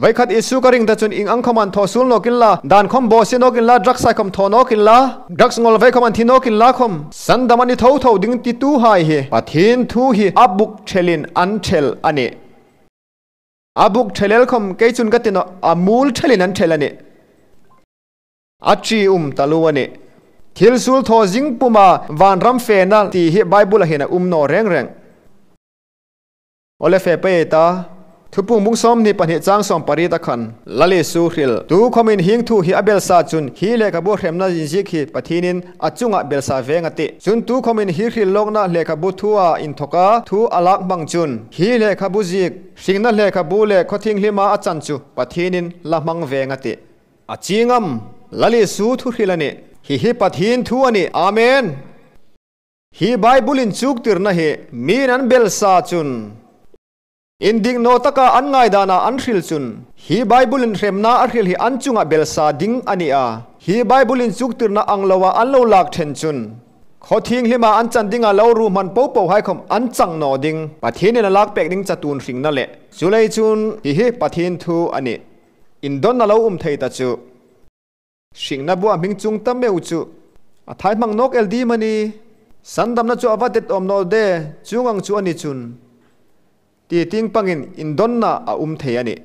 vai khat isu ka ring ta chun ing ang khoman tho sul no kin la dan khom bo se no kin la drugs sai khom tho no kin la drugs ngol vai khoman thi no kin la khom san damani tho tho ding ti tu hai hi pathin thu hi abuk thelin an thel ani abuk thelel khom ke chun ka tino amul thelin an thelani achi talu ani thil sul tho jing puma van ram fe na ti hi Bible hena no reng reng ole fe pe ta thupung mung som ni panhi chang som pari ta khan lali su hril tu khomin hing thu hi abel sa chun hi le ka bu hremna jinji khi pathinin achunga belsa venga te chun tu khomin hi hril lokna le ka bu thuwa in thoka thu alak bang chun hi le ka bu jik singna le ka bu le khothing hlima achan chu pathinin lamang venga te achingam lali su thu hrilani hi hi pathin thu ani amen hi Bible in chuk tirna he min an belsa chun in ding no taka an ngai dana an hril chun hi Bible in hremna a hril hi an chunga belsa ding ani a hi Bible in chuk tirna anglowa an lo lak then chun khothing hlima an chan dinga lo ru man po po hai khom an chang no ding pathin in lak pek ding chatun hring na le chulai chun hi hi pathin thu ani in don na lo thei ta chu sing na bua ming chung tam meu chu a thai mang nok ld mani sandam na chu awatet om no de chungang chu ani chun ti ting pangin indon na a thei ani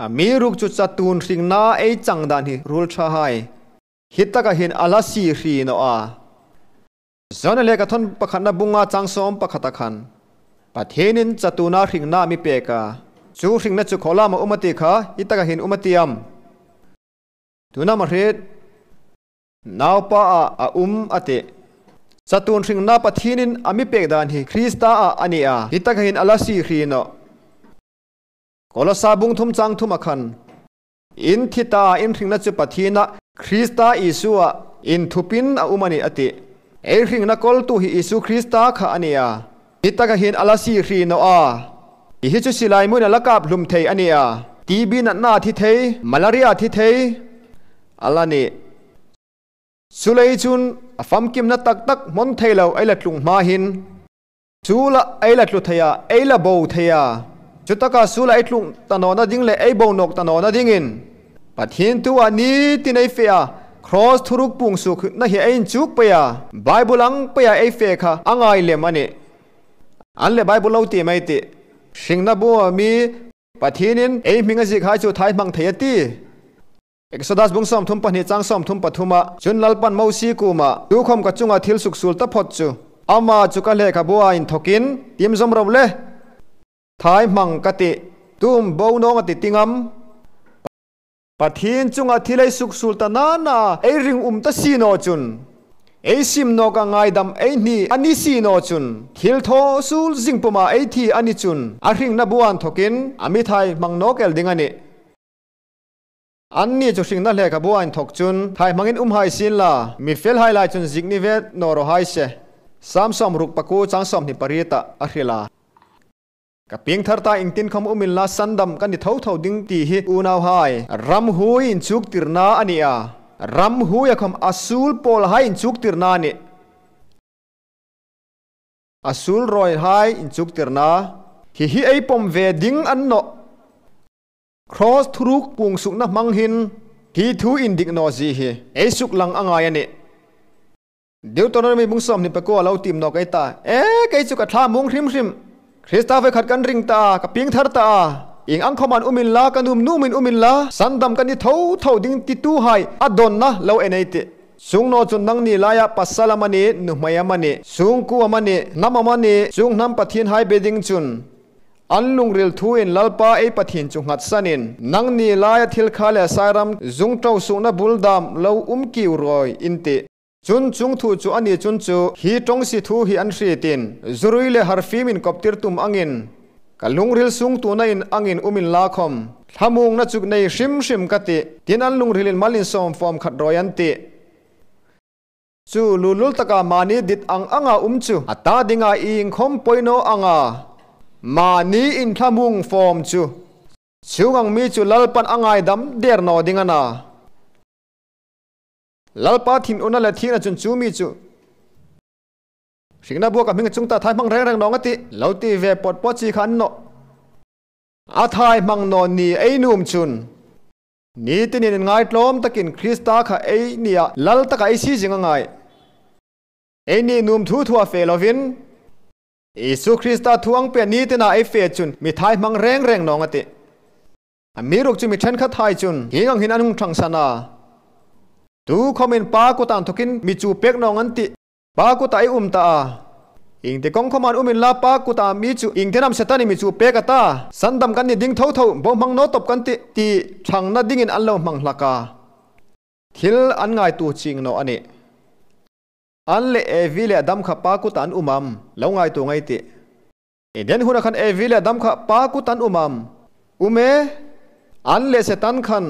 a mi ruk chu chatun hring na ei chang dan hi rul tha hai hitaka hin ala si hri no a zon le ka thon pakhana bunga changsom pakhata khan pathenin chatuna hring na mi peka chu hring na chu khola ma umati kha hitaka hin umatiam tuna ma hret naw pa a ate Chatun hring na Pathinin ami pek dan hi Krista a ani a hitakahin ala si hrino Kolosa bung thum chang thum akhan in thita in hring na chu Pathina Krista Isua in thupin a umani ati ei hring na kol tu hi Isu Krista kha ani a hitakahin ala si hrino a hi chu silai mun ala kap hlum thei ani a TB na na thi thei malaria thi thei alani sulei chun afam kim na tak tak mon thailo aila tlung ma hin chula aila tlu thaya aila bo thaya chutaka sula ai tlung tanona ding le ai bo nok tanona dingin Pathin tu ani tinai fea cross thuruk pung su na hi ain chuk paya bible ang paya ai fe kha angai le mani an le bible lo ti mai ti singna bu mi Pathinin ei minga ji khai chu thai mang thayati Exodus bung som thum pahnih chang som thum pathuma chun lalpan mausi kuma tu khom ka chunga thil suk sul ta phot chu ama chu ka le kha bua in thokin tim zom ro le thai mang ka ti tum bo nong ati tingam Pathin chunga thilai suk sul ta na na ei ring ta si no chun ei sim no ka ngai dam ei ni ani si no chun thil tho sul jing puma ei thi ani chun a ring na buan thokin ami thai mang no kel ding ani an ni chu hring na hle ka buan thok chun thai mangin hai sin la mi fel hai lai chun jik ni vet noro hai se sam som ruk paku chang som ni parita a hrila ka ping thar ta ingtin kham umin la sandam kan ni tho tho ding ti hi unaw hai ram hui in chuk tirna ani a ram hui kham asul pol hai in chuk tirna ni asul roi hai in chuk tirna hi hi ei pom ve ding an no cross thuruk pung suk na mang hin hi thu in dik no ji hi ei suk lang angai ani Deuteronomy bung som ni pako alo tim no kai ta e kai chu ka thla mung hrim hrim Krista ve khat kan ring ta ka ping thar ta ing ang khoman umin la kanum numin umin la sandam kan ni tho tho ding ti tu hai adon na lo enai te sung no chun nang ni laya pasalamani nuhmayamani sung ku amani namamani sung nam pathin hai beding chun anlung ril thu in lalpa ei pathin chu ngat sanin nang ni laya thil khale sairam zung tau su na buldam lo umki roi inte chun chung thu chu ani chun chu hi tong si thu hi an hri tin zurui le harfimin koptir tum angin kalung ril sung tu na in angin umin la khom thamung na chuk nei hrim hrim kati tin an lung rilin malin som form khat royan ti chu lulul taka mani dit ang anga umchu ata dinga ing khom poino anga mani in thamung form chu chungang mi chu lalpan angai dam der no dingana lalpa thin una la thina chun chu mi chu singna buak ming chung ta thai mang reng reng nong ati lo ti ve pot pot chi khan no a thai mang no ni ei num chun ni tinin ngai tlom takin Krista kha ei nia lal taka ei si jinga ngai ei ni num thu thua fe lovin Isu Krista thuang pe ni tina ei fe chun mi thai mang reng reng nong ati mi ruk chu mi then kha thai chun hingang hin anung thang sana tu khomin pa ko tan thokin mi chu pek nong an ti pa ko ta ai ta ing te kong khoman umin la pa ko ta mi chu ing tenam setani mi chu pek ata sandam kan ni ding tho tho bo mang no top kan ti ti thang na ding in an lo mang hlaka thil an ngai tu ching no ani an le evi le adam kha pa ko tan umam lo ngai tu ngai ti eden huna khan evi le adam kha pa ko tan umam ume an le setan khan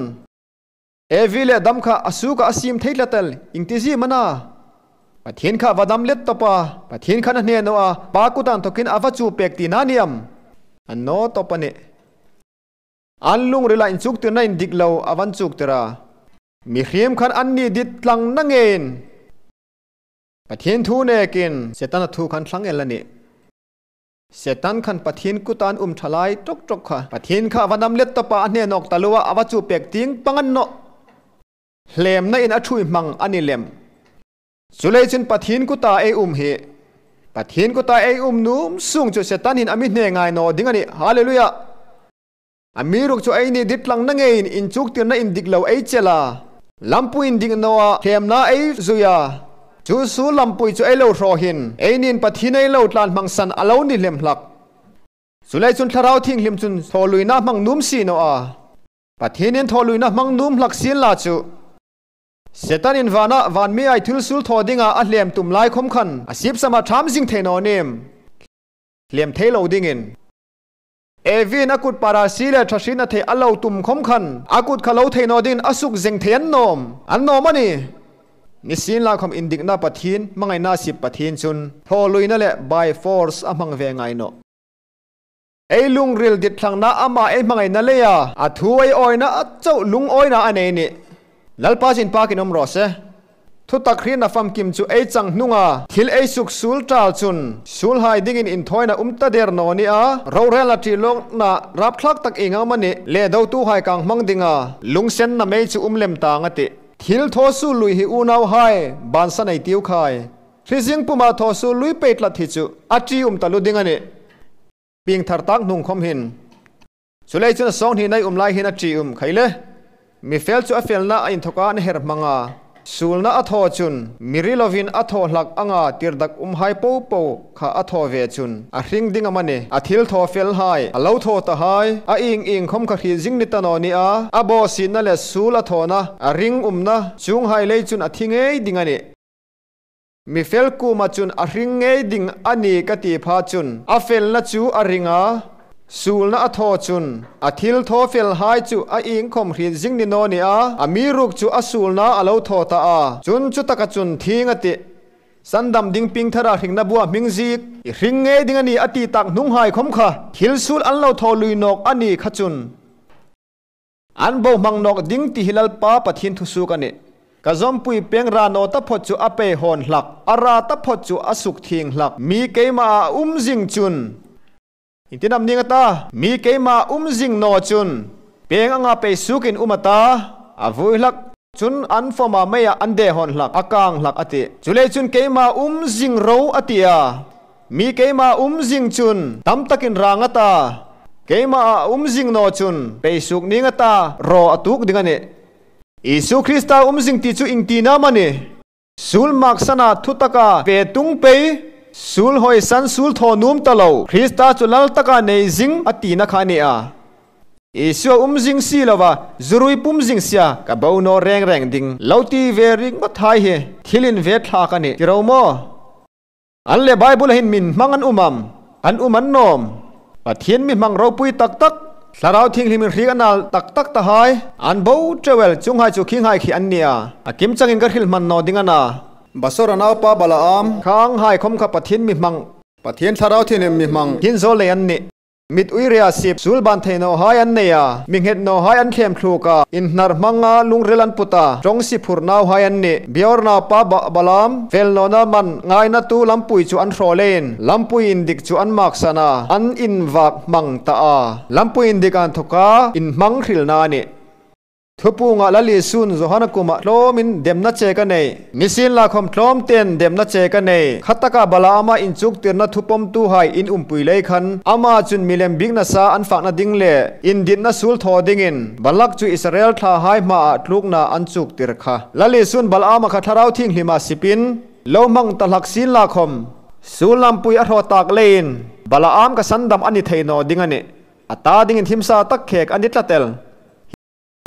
evi le adam kha asu ka asim theilatal ingtizi mana pathin kha vadam let topa pathin kha na hne no a pa kutan thokin ava chu pek ti na niam anno topane anlung rila in chuk tirna in diklo avan chuk tira mi hrim khan anni dit tlang na ngen pathin thu ne kin setan thu khan thlang elani setan khan pathin kutan thalai tok tok kha pathin kha vanam let topa hne nok talua ava chu pek ting pangan no hlem na in a thui mang ani lem chulei chun pathin ku ta ei hi pathin ku ta ei num sung chu setan in ami hne ngai no ding ani hallelujah ami ruk chu ei ni ditlang na ngein in chuk tir na in diklo ei chela lampu in ding no a hlem na ei zuya chu su lampui chu ei lo ro hin ei nin pathin ei lo tlan mang san alo ni lem hlak chulei chun tharau thing hlim chun tholui na mang num si no a pathin in tholui na mang num hlak sin la chu Setanin vana van mi ai thil sul thaw dinga a hlem tum lai khom khan a sip sama tham jing theino nem hlem theilo dingin Evin akut parasile thasina the alo tum khom khan akut khalo theino din asuk jeng thean nom an nom ani nisin la khom indik na pathin mangai na sip pathin chun tho luina le by force amang ve ngai no ei lung ril dit thlang na ama ei mangai na le ya a thu ai oi na a chau lung oi na anei ni lalpa chin pa kinom ro se thu tak ri na fam kim chu ei chang hnunga thil ei suk sul tal chun sul hai ding in in thoina umta der no ni a ro rel a ti long na rap thlak tak inga mani le do tu hai kang mang dinga lungsen na mei chu umlem ta nga ti thil tho su lui hi u nau hai ban sa nei tiu khai thrizing puma tho su lui pet la thi chu a chi talu ding ani ping thar tak nung khom hin chulei chun song hi nai umlai hin a chi khaile mi fel chu a fel na in thoka an her manga sulna a tho chun mirilovin a tho hlak anga tirdak hai po po kha a tho ve chun a hring ding amane a thil tho fel hai a lo tho ta hai a ing ing khom kha khi jing ni ta no ni a a bo sin na le sul a tho na a ring na chung hai lei chun a thingei ding ani mi fel ku ma chun a hring ngei ding ani ka ti pha chun a fel na chu a ringa sulna a tho chun a thil tho fel hai chu a ing khom hrin jing ni no ni a ami ruk chu a sulna a lo tho ta a chun chu taka chun thinga ti sandam ding ping thara hringna bua mingzik i hring nge ding ani ati tak nung hai khom kha thil sul an lo tho lui nok ani kha chun an bo mang nok ding ti hilal pa pathin thu su ka ni kazom pui peng ra no ta phot chu a pe hon hlak ara ta phot chu asuk thing hlak mi keima jing chun intinam ninga ta mi keima jing no chun peng anga pe sukin umata avui hlak chun an foma meya an de hon hlak akang hlak ati chule chun keima jing ro atia mi keima jing chun tam takin ranga ta keima jing no chun pe suk ninga ta ro atuk dingane Isu Krista jing ti chu ingtina mani sul maksana thutaka pe tung pe sul hoi san sul tho num talo Krista chu lal taka nei jing atina khani a Isu jing si lawa zurui pum jing sia ka bo no reng reng ding lauti ve ring ma thai he thilin ve thla ka ni tiromo an le Bible hin min mangan umam an uman nom pathian mi mang ro pui tak tak sarau thing hlimin ri anal tak tak ta hai an bo travel chung hai chu khing hai khi an nia a kim changin ka khil man no dingana basor anaw pa balaam khang hai khom kha pathian mi mang pathian tharau thin mi mang hin zo le an ni mit uiria sip sul ban theino hai an neya minghet no hai an khem thluka in hnar manga lungrelan puta tongsi phurnaw hai an ni bior na pa balam fel no na man ngai na tu lampui chu an throlen lampui in dik chu an mak sana an in wak mang ta a lampui in dik an thoka in mang thril na ni thupunga lali sun johana kuma tlomin demna che ka nei nisin la khom tlom ten demna che ka nei khataka bala ama in chuk tirna thupom tu hai in umpui lei khan ama chun milem bigna sa an fakna ding le in din na sul tho dingin balak chu Israel tha hai ma tlukna an chuk tir kha lali sun balama kha tharau thing hlima sipin lo mang talak sin la khom sulam pui a tho tak lein balaam ka sandam ani theino dingani ata dingin thimsa tak khek ani tlatel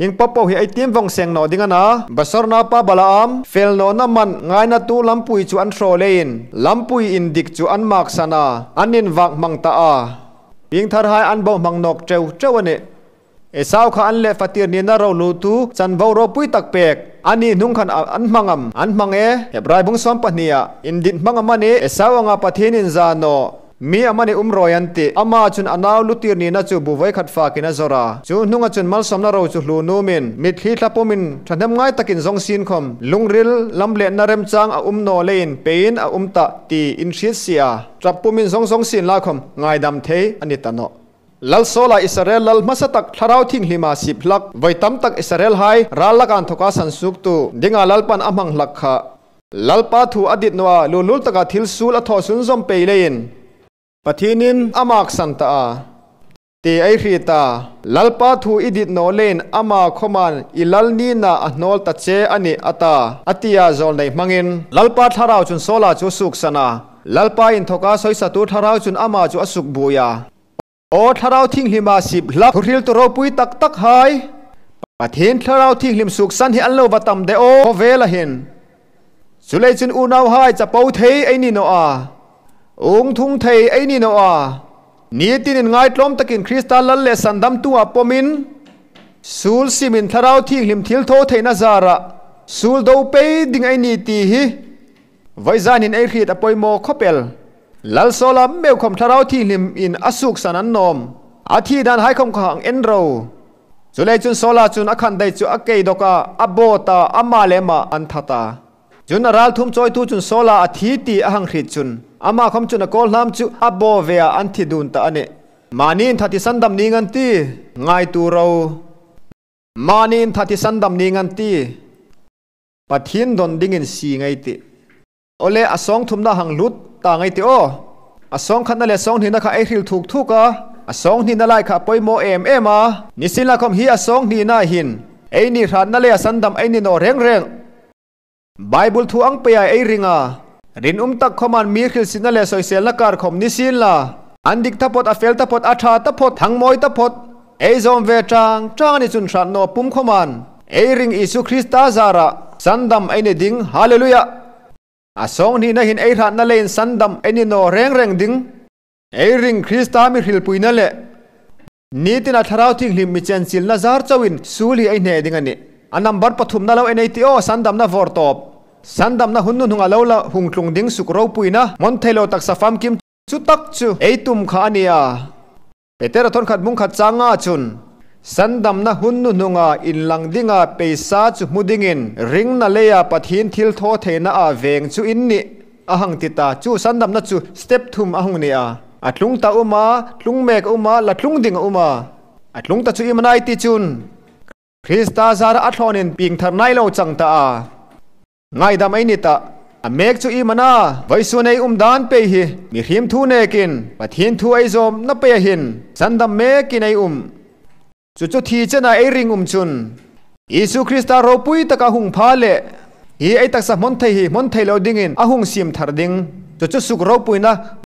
ing popo hi ai tim vong seng no dingana basor na pa balaam fel no na man ngai na tu lampui chu an thro lein lampui in dik chu an mak sana anin wak mang ta a ping thar hai an bo mang nok cheu cheu ani esau kha an le fatir ni na ro lu tu chan bo ro pui tak pek ani nung khan an mangam an mange hebrai bung som pahnia in din mangam ani esau anga pathin in za no mi amani umroyanti ama chun anaw lutir ni na chu buwai khat fa kina zora chu nunga chun malsom na ro chu hlu numin mit thli thlapomin thanem ngai takin zong sin khom lungril lamle na rem chang a umno lein pein a umta ti in hriat sia trapumin zong zong sin la khom ngai dam thei ani tano lal sola Israel lal masatak tharau thing hlima siplak vaitam tak Israel hai ralakan thoka san suk tu dinga lalpan amang lakha lalpa thu adit noa lulul taka thil sul a tho sun zom peilein pathinin amak santa a te ai hrita lalpa thu idit no len ama khoman ilal ni na ahnol ta che ani ata atia zol nei mangin lalpa tharau chun sola chu suk sana lalpa in thoka soisa tu tharau chun ama chu asuk buya o tharau thing hlima sip hlak thuril to ro pui tak tak hai Pathian Thlarau Thianghlim suksan hi an lo va tam de aw khawvel a hin. Chulei chun unau hai chapo thei ei ni no a. Ung thung thei ei ni no a. Nitin in ngaitlawm takin Krista Lal leh Sandamtu ah pawmin sul simin Thlarau Thianghlim thil tho theihna zarah sul do pei ding ei ni tih hi Vawizanin ei hriat a pawimawh khawpel. Lalsawla meukhawm Thlarau Thianghlim in a suksan an nawm. A thi dan haikhawm kha ang en ro. Chulei chun Sawla chun a khan daih chu a kei dawk a, a bawt a, amah leh amah an that a. Cun a ralthum cawitu cun Sawla a thi ti a hang hrit cun amah khom cun a kawl hlam cu a baw ve ah an thi dun ta a ni. Mahni in thathi sandam ning an ti, ngaitu ro. Mahni in thathi sandam ning an ti. Pathian don ding in si ngei ti. Awle a sawng thumna hang lut ta ngei ti aw. A sawng khatna leh sawng hnihna kha ei hril thuk thuk a, a sawng hnihna lai kha a pawimawh em em a. Nisin la khawm hi a sawng hnihna hin ei ni hranna leh a sandam ei ni nawh reng reng. Bible thu ang pei ah ei ring a, rinawm tak khawman mi hrilhsitna leh sawiselna kar khawm nisin la, an dik ta phawt, a fel ta phawt, a tha ta phawt, thangmawi ta phawt, Ei zawm ve tang tang a ni chun hrat naw pum khawman ei ring Isu Krista zarah sandam ei ni ding Hallelujah! A sawng hnihna hin ei hratna leiin sandam ei ni naw reng reng ding ei ring Krista mi hrilpuina leh nitin a Thlarau Thinghlim mi chenchilna zar chauhin sul hi ei hneh ding a ni. A number pathumna lo en ei tih aw sandamna vawr tawp sandamna hun nuhnung a lo la hungtlung ding suk ropuina hmawn theilo taksa famkim chu tak chu ei tum kha a nia. Petera thawnkhat mungkhat changa chun sandamna hun nuhnunga inlang dinga peisa chu hmu dingin ringna leia Pathian thil thaw theihna ah veng chu in nih a hang ti ta. Chu sandamna chu step thum a hung ni a, a tlung ta um a, tlung mek a um a, la tlung ding a um a. A tlung ta chu i manai ti chun Krista zara a thlawnin pingthar nai lo chang ta a. Ngaidam ei ni ta, a mek chu i man a, vawisun ei um dan pei hi mi hrim thu nekin Pathian thu ei zawm na pei ahin sandam mekin ei um. Chu chu thi chen ah ei ring um chun. Isu Krista ropui taka hung pha leh hi ei taksa hmawn thei hi hmawn thei lo dingin a hung sim thar ding. Chu chu suk ropuina,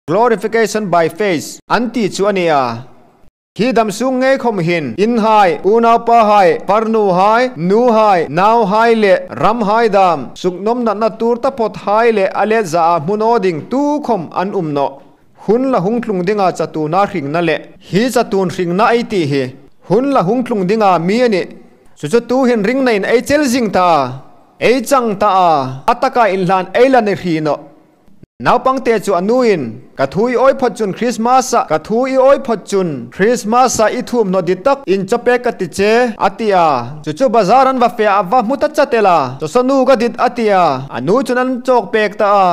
glorification by faith, an ti chu a ni a. Hi damsung ngei khawm hin inn hai, unaupa hai, farnu hai, nu hai, nau hai leh ram hai dam suknawm natna tur ta phawt hai leh a let za ah hmun aw ding tu khawm an um nawh. Hun la hung tlung dingah chatuna hringna leh hi chatun hringna ei tih hi hun la hung tlung dingah mi a nih. Chu chu tu hin ringna in ei chel zing ta a, ei chang ta a, a taka inhlan ei la ni hri nawh. Naupangte chu a nuin, Ka thu i awi phawt chun Krismas-ah, ka thu i awi phawt chun Krismas-ah i thumhnaw dik tak in chaw pek ka ti che, a ti a. Chu chu bazar an va feh a va hmu ta chat ela, Chawsaw nu ka dit, a ti a. A nu chun an chawk pek ta a.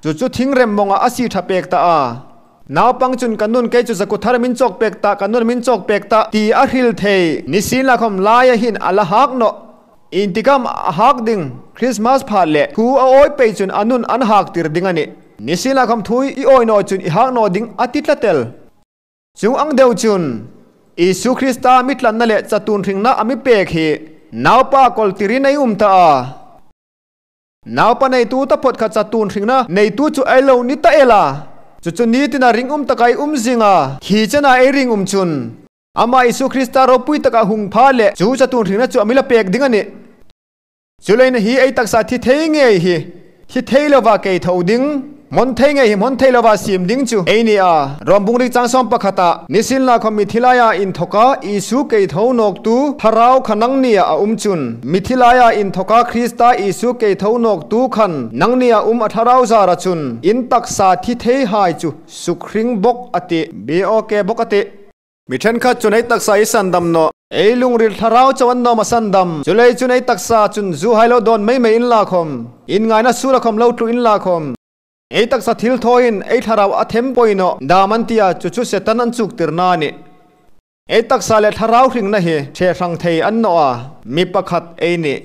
Chu chu thingrem mawngah a si tha pek ta a. Naupang chun ka nun kei chu zaku thar min chawk pek ta, ka nun min chawk pek ta, ti a hril thei. Nisin lakhawm laia hin a la hak nawh. Intikam a hak ding, Christmas phah leh thu a awi pei chun a nun an hak tir ding a ni. Nisin ah kham thu i awi nawi chun i hak nawi ding a ti tla tel. Chung ang deuh chun, Isu Krista mi tlanna leh chatun hringna a mi pek hi naupa kawl tirin a i um ta a. Naupa neitu ta phawt kha chatun hringna neitu chu ei lo ni ta el a. Chu chu nitin a ring um taka i um zing a, thi chen ah ei ring um chun. Amah Isu Krista ropui takah hung pha leh chu chatun hringna chu a mila pek ding a ni. Chuleina hi ei taksa thi thei ngei hi thi thei lova kei tho ding, hmawn thei ngei hi hmawn thei lova sim ding chu ei ni a. Rom bungrik chang sawm pakhatah nisin la khawm mithi laia inthawka Isu kei tho nawktu Thlarau kha nang nia a um chun. Mithi laia inthawka Krista Isu kei tho nawktu khan nang nia um a Thlarau zara chun in taksa thi thei hai chu sukhring bawk a ti. BOK bawk a ti. Mi thenkhat chu nei taksa i sandam nawh. Ei lungril thlarau chauh an nawm a sandam. Chulei chu nei taksa chun zu hai lo dawn mai mai in la khawm. In ngaina sur a khawm lo tlu in la khawm. Ei taksa thil thawiin ei thlarau a them pawinawh dam an ti a, chu chu Satan an chuk tirna a ni. Ei taksa leh thlarau hringna hi ṭheh hrang thei an nawh a, mi pakhat ei nih.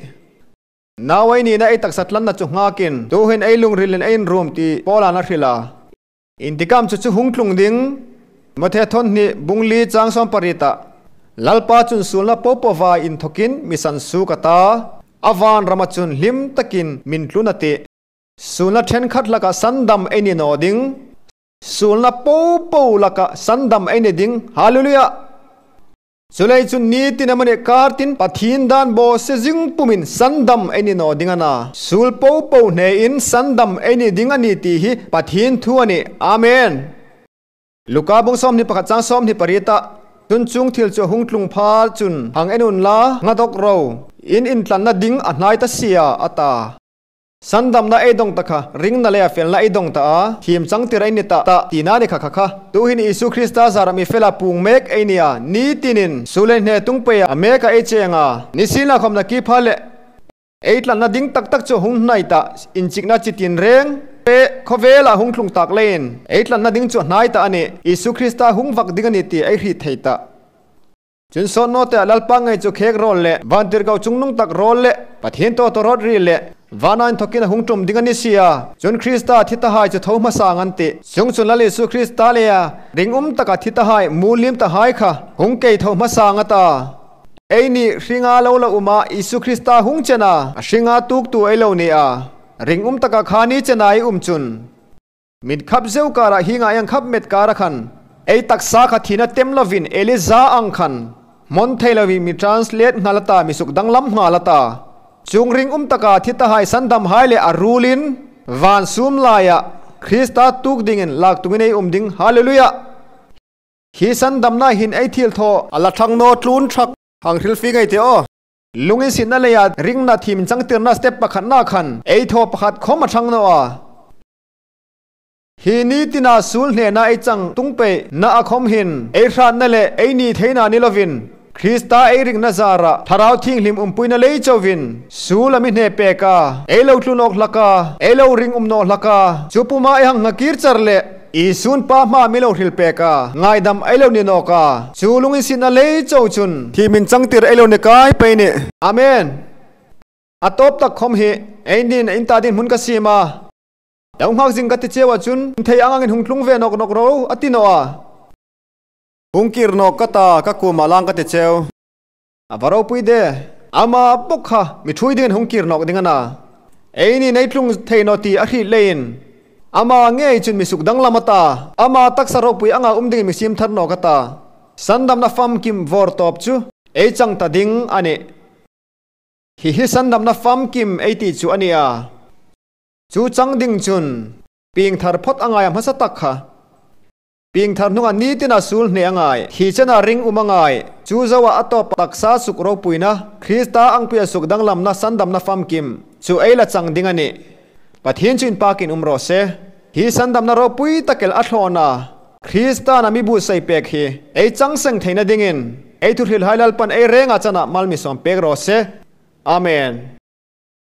Nau ei nihna ei taksa tlanna chu nghakin tuhin ei lungrilin ei inrum tih Paula'n a hrilh a. Intikam chu chu hung tlung ding Mathe thawn hnih bungli chang sawm paritah Lalpa chun sulna pawpawva inthawkin mi san su ka ta, a van rama chun hlim takin min tlun a ti. Sulna thenkhat lakah sandam ei ni naw ding, sulna pawpaw lakah sandam ei ni ding. Hallelujah! Chulei chu nitin emawni kartin Pathian dan bo se zing pumin sandam ei ni naw ding a na. Sul po po hnehin sandam ei ni ding a ni tih hi Pathian thu a ni. Amen. Luka bung 21 chang 28 ah chun chung thil chu a hung tlung phal chun hang en un la ngadawk ro in intlanna ding a hnai ta sia a ta. Sandamna ei dawng ta kha ringna leh a felna ei dawng ta a, thim chang tir ei ni ta ta tihna ni kha kha kha. Tuhin Isu Krista zarah mi fela pung mek ei nia, nitinin Sulei hne tung peia a mek a ei cheng a, ni silna khawmna ki pha leh ei tlanna ding tak tak chu hung hnai ta inchikna chi tin reng pe khawvelah hung thlung tak leiin ei tlanna ding chu a hnai ta a ni, Isu Krista hung vak ding a ni tih ei hri thei ta. Chun sawn naw te ah Lalpa ngei chu khek rawl leh vantirhkoh chungnung tak rawl leh Pathian tawtaw rawt ri leh vanain thawkin a hung tum ding a ni si a. Chun Krista thi ta hai chu tho hmasa ang an ti. Chung chun Lal Isu Krista leh a ring um taka thi ta hai mu lim ta hai kha hung kei tho hmasa ang a ta. Ei nih hringa lo la um a Isu Krista hung chen a, a hringa tuk tu ei lo ni a, ring um taka kha ni chen a ei um chun. Min khap zeuh karah hi ngaiang khap met kara khan ei taksa kha thina tem lovin Eliza ang khan hmawn thei lovin mi translate nghal ata mi suk danglam nghal ata chung ring um taka thi ta hai sandam hai leh a rulin van sum laiah Krista tuk dingin lak tungin ei um ding Hallelujah hi sandamna hin ei thil thaw a la thang naw tlun thak hang thil fi ngei teh aw. Lungin sinna leiah ringna thim changtirna step pakhatna khan ei thaw pakhat khawm a thang naw a. Hi nitina sul hnena ei chang tung peih na a khawm hin, ei hratna leh ei ni theihna ni lovin, Krista ei ringna zarah Thlarau Thinghlim umpuina lei chauvin sul a mi hne pek a, ei lo tlu nawk hlak a, ei lo ring um nawh hlak a, chu puma ei hang hnakir char leh Isun pa hma mi lo hril pek a, ngaidam ei lo ni nawk a, chu lungin sinna lei cho chun thi min changtir ei lo ni kai pei ni. Amen. A tawp tak khawm hi ei nin a inta dinhmun ka sim a. Lo nghak zing ka ti cheu ah cun thei ang angin hung tlung ve nawk nawk ro a ti nawh a. Hung kir nawk ka ta ka kum ah lang ka ti cheu. A va ropui de. Ama bawk kha mi thui dingin hung kir nawk ding a na. Ei nih nei tlung thei naw ti a hrih leiin ama ngei cun misuk danglam a ta. Ama taksa ropui anga um dingin misim thar nawk a ta. Sandamna famkim vawr tawp chu ei chang ta ding a ni. Hihi sandamna famkim ei tih chu a ni a. Chu chang ding chun ping thar phawt a ngai a hmasa tak kha. Ping thar hnungah nitin a sul hneh a ngai, thi chen a ring um a ngai. Chu zoah a tawp taksa suk ropuina, Krista angpuia suk danglamna sandamna famkim chu ei la chang ding a ni. Pathian chu inpakin um rawh se. Hi sandamna ropui takel a thlawn a, Krista na mi bu sei pek hi ei chang seng theihna dingin ei thuhrilhai Lalpan ei rengah chanah malmisawm pek rawh se. Amen.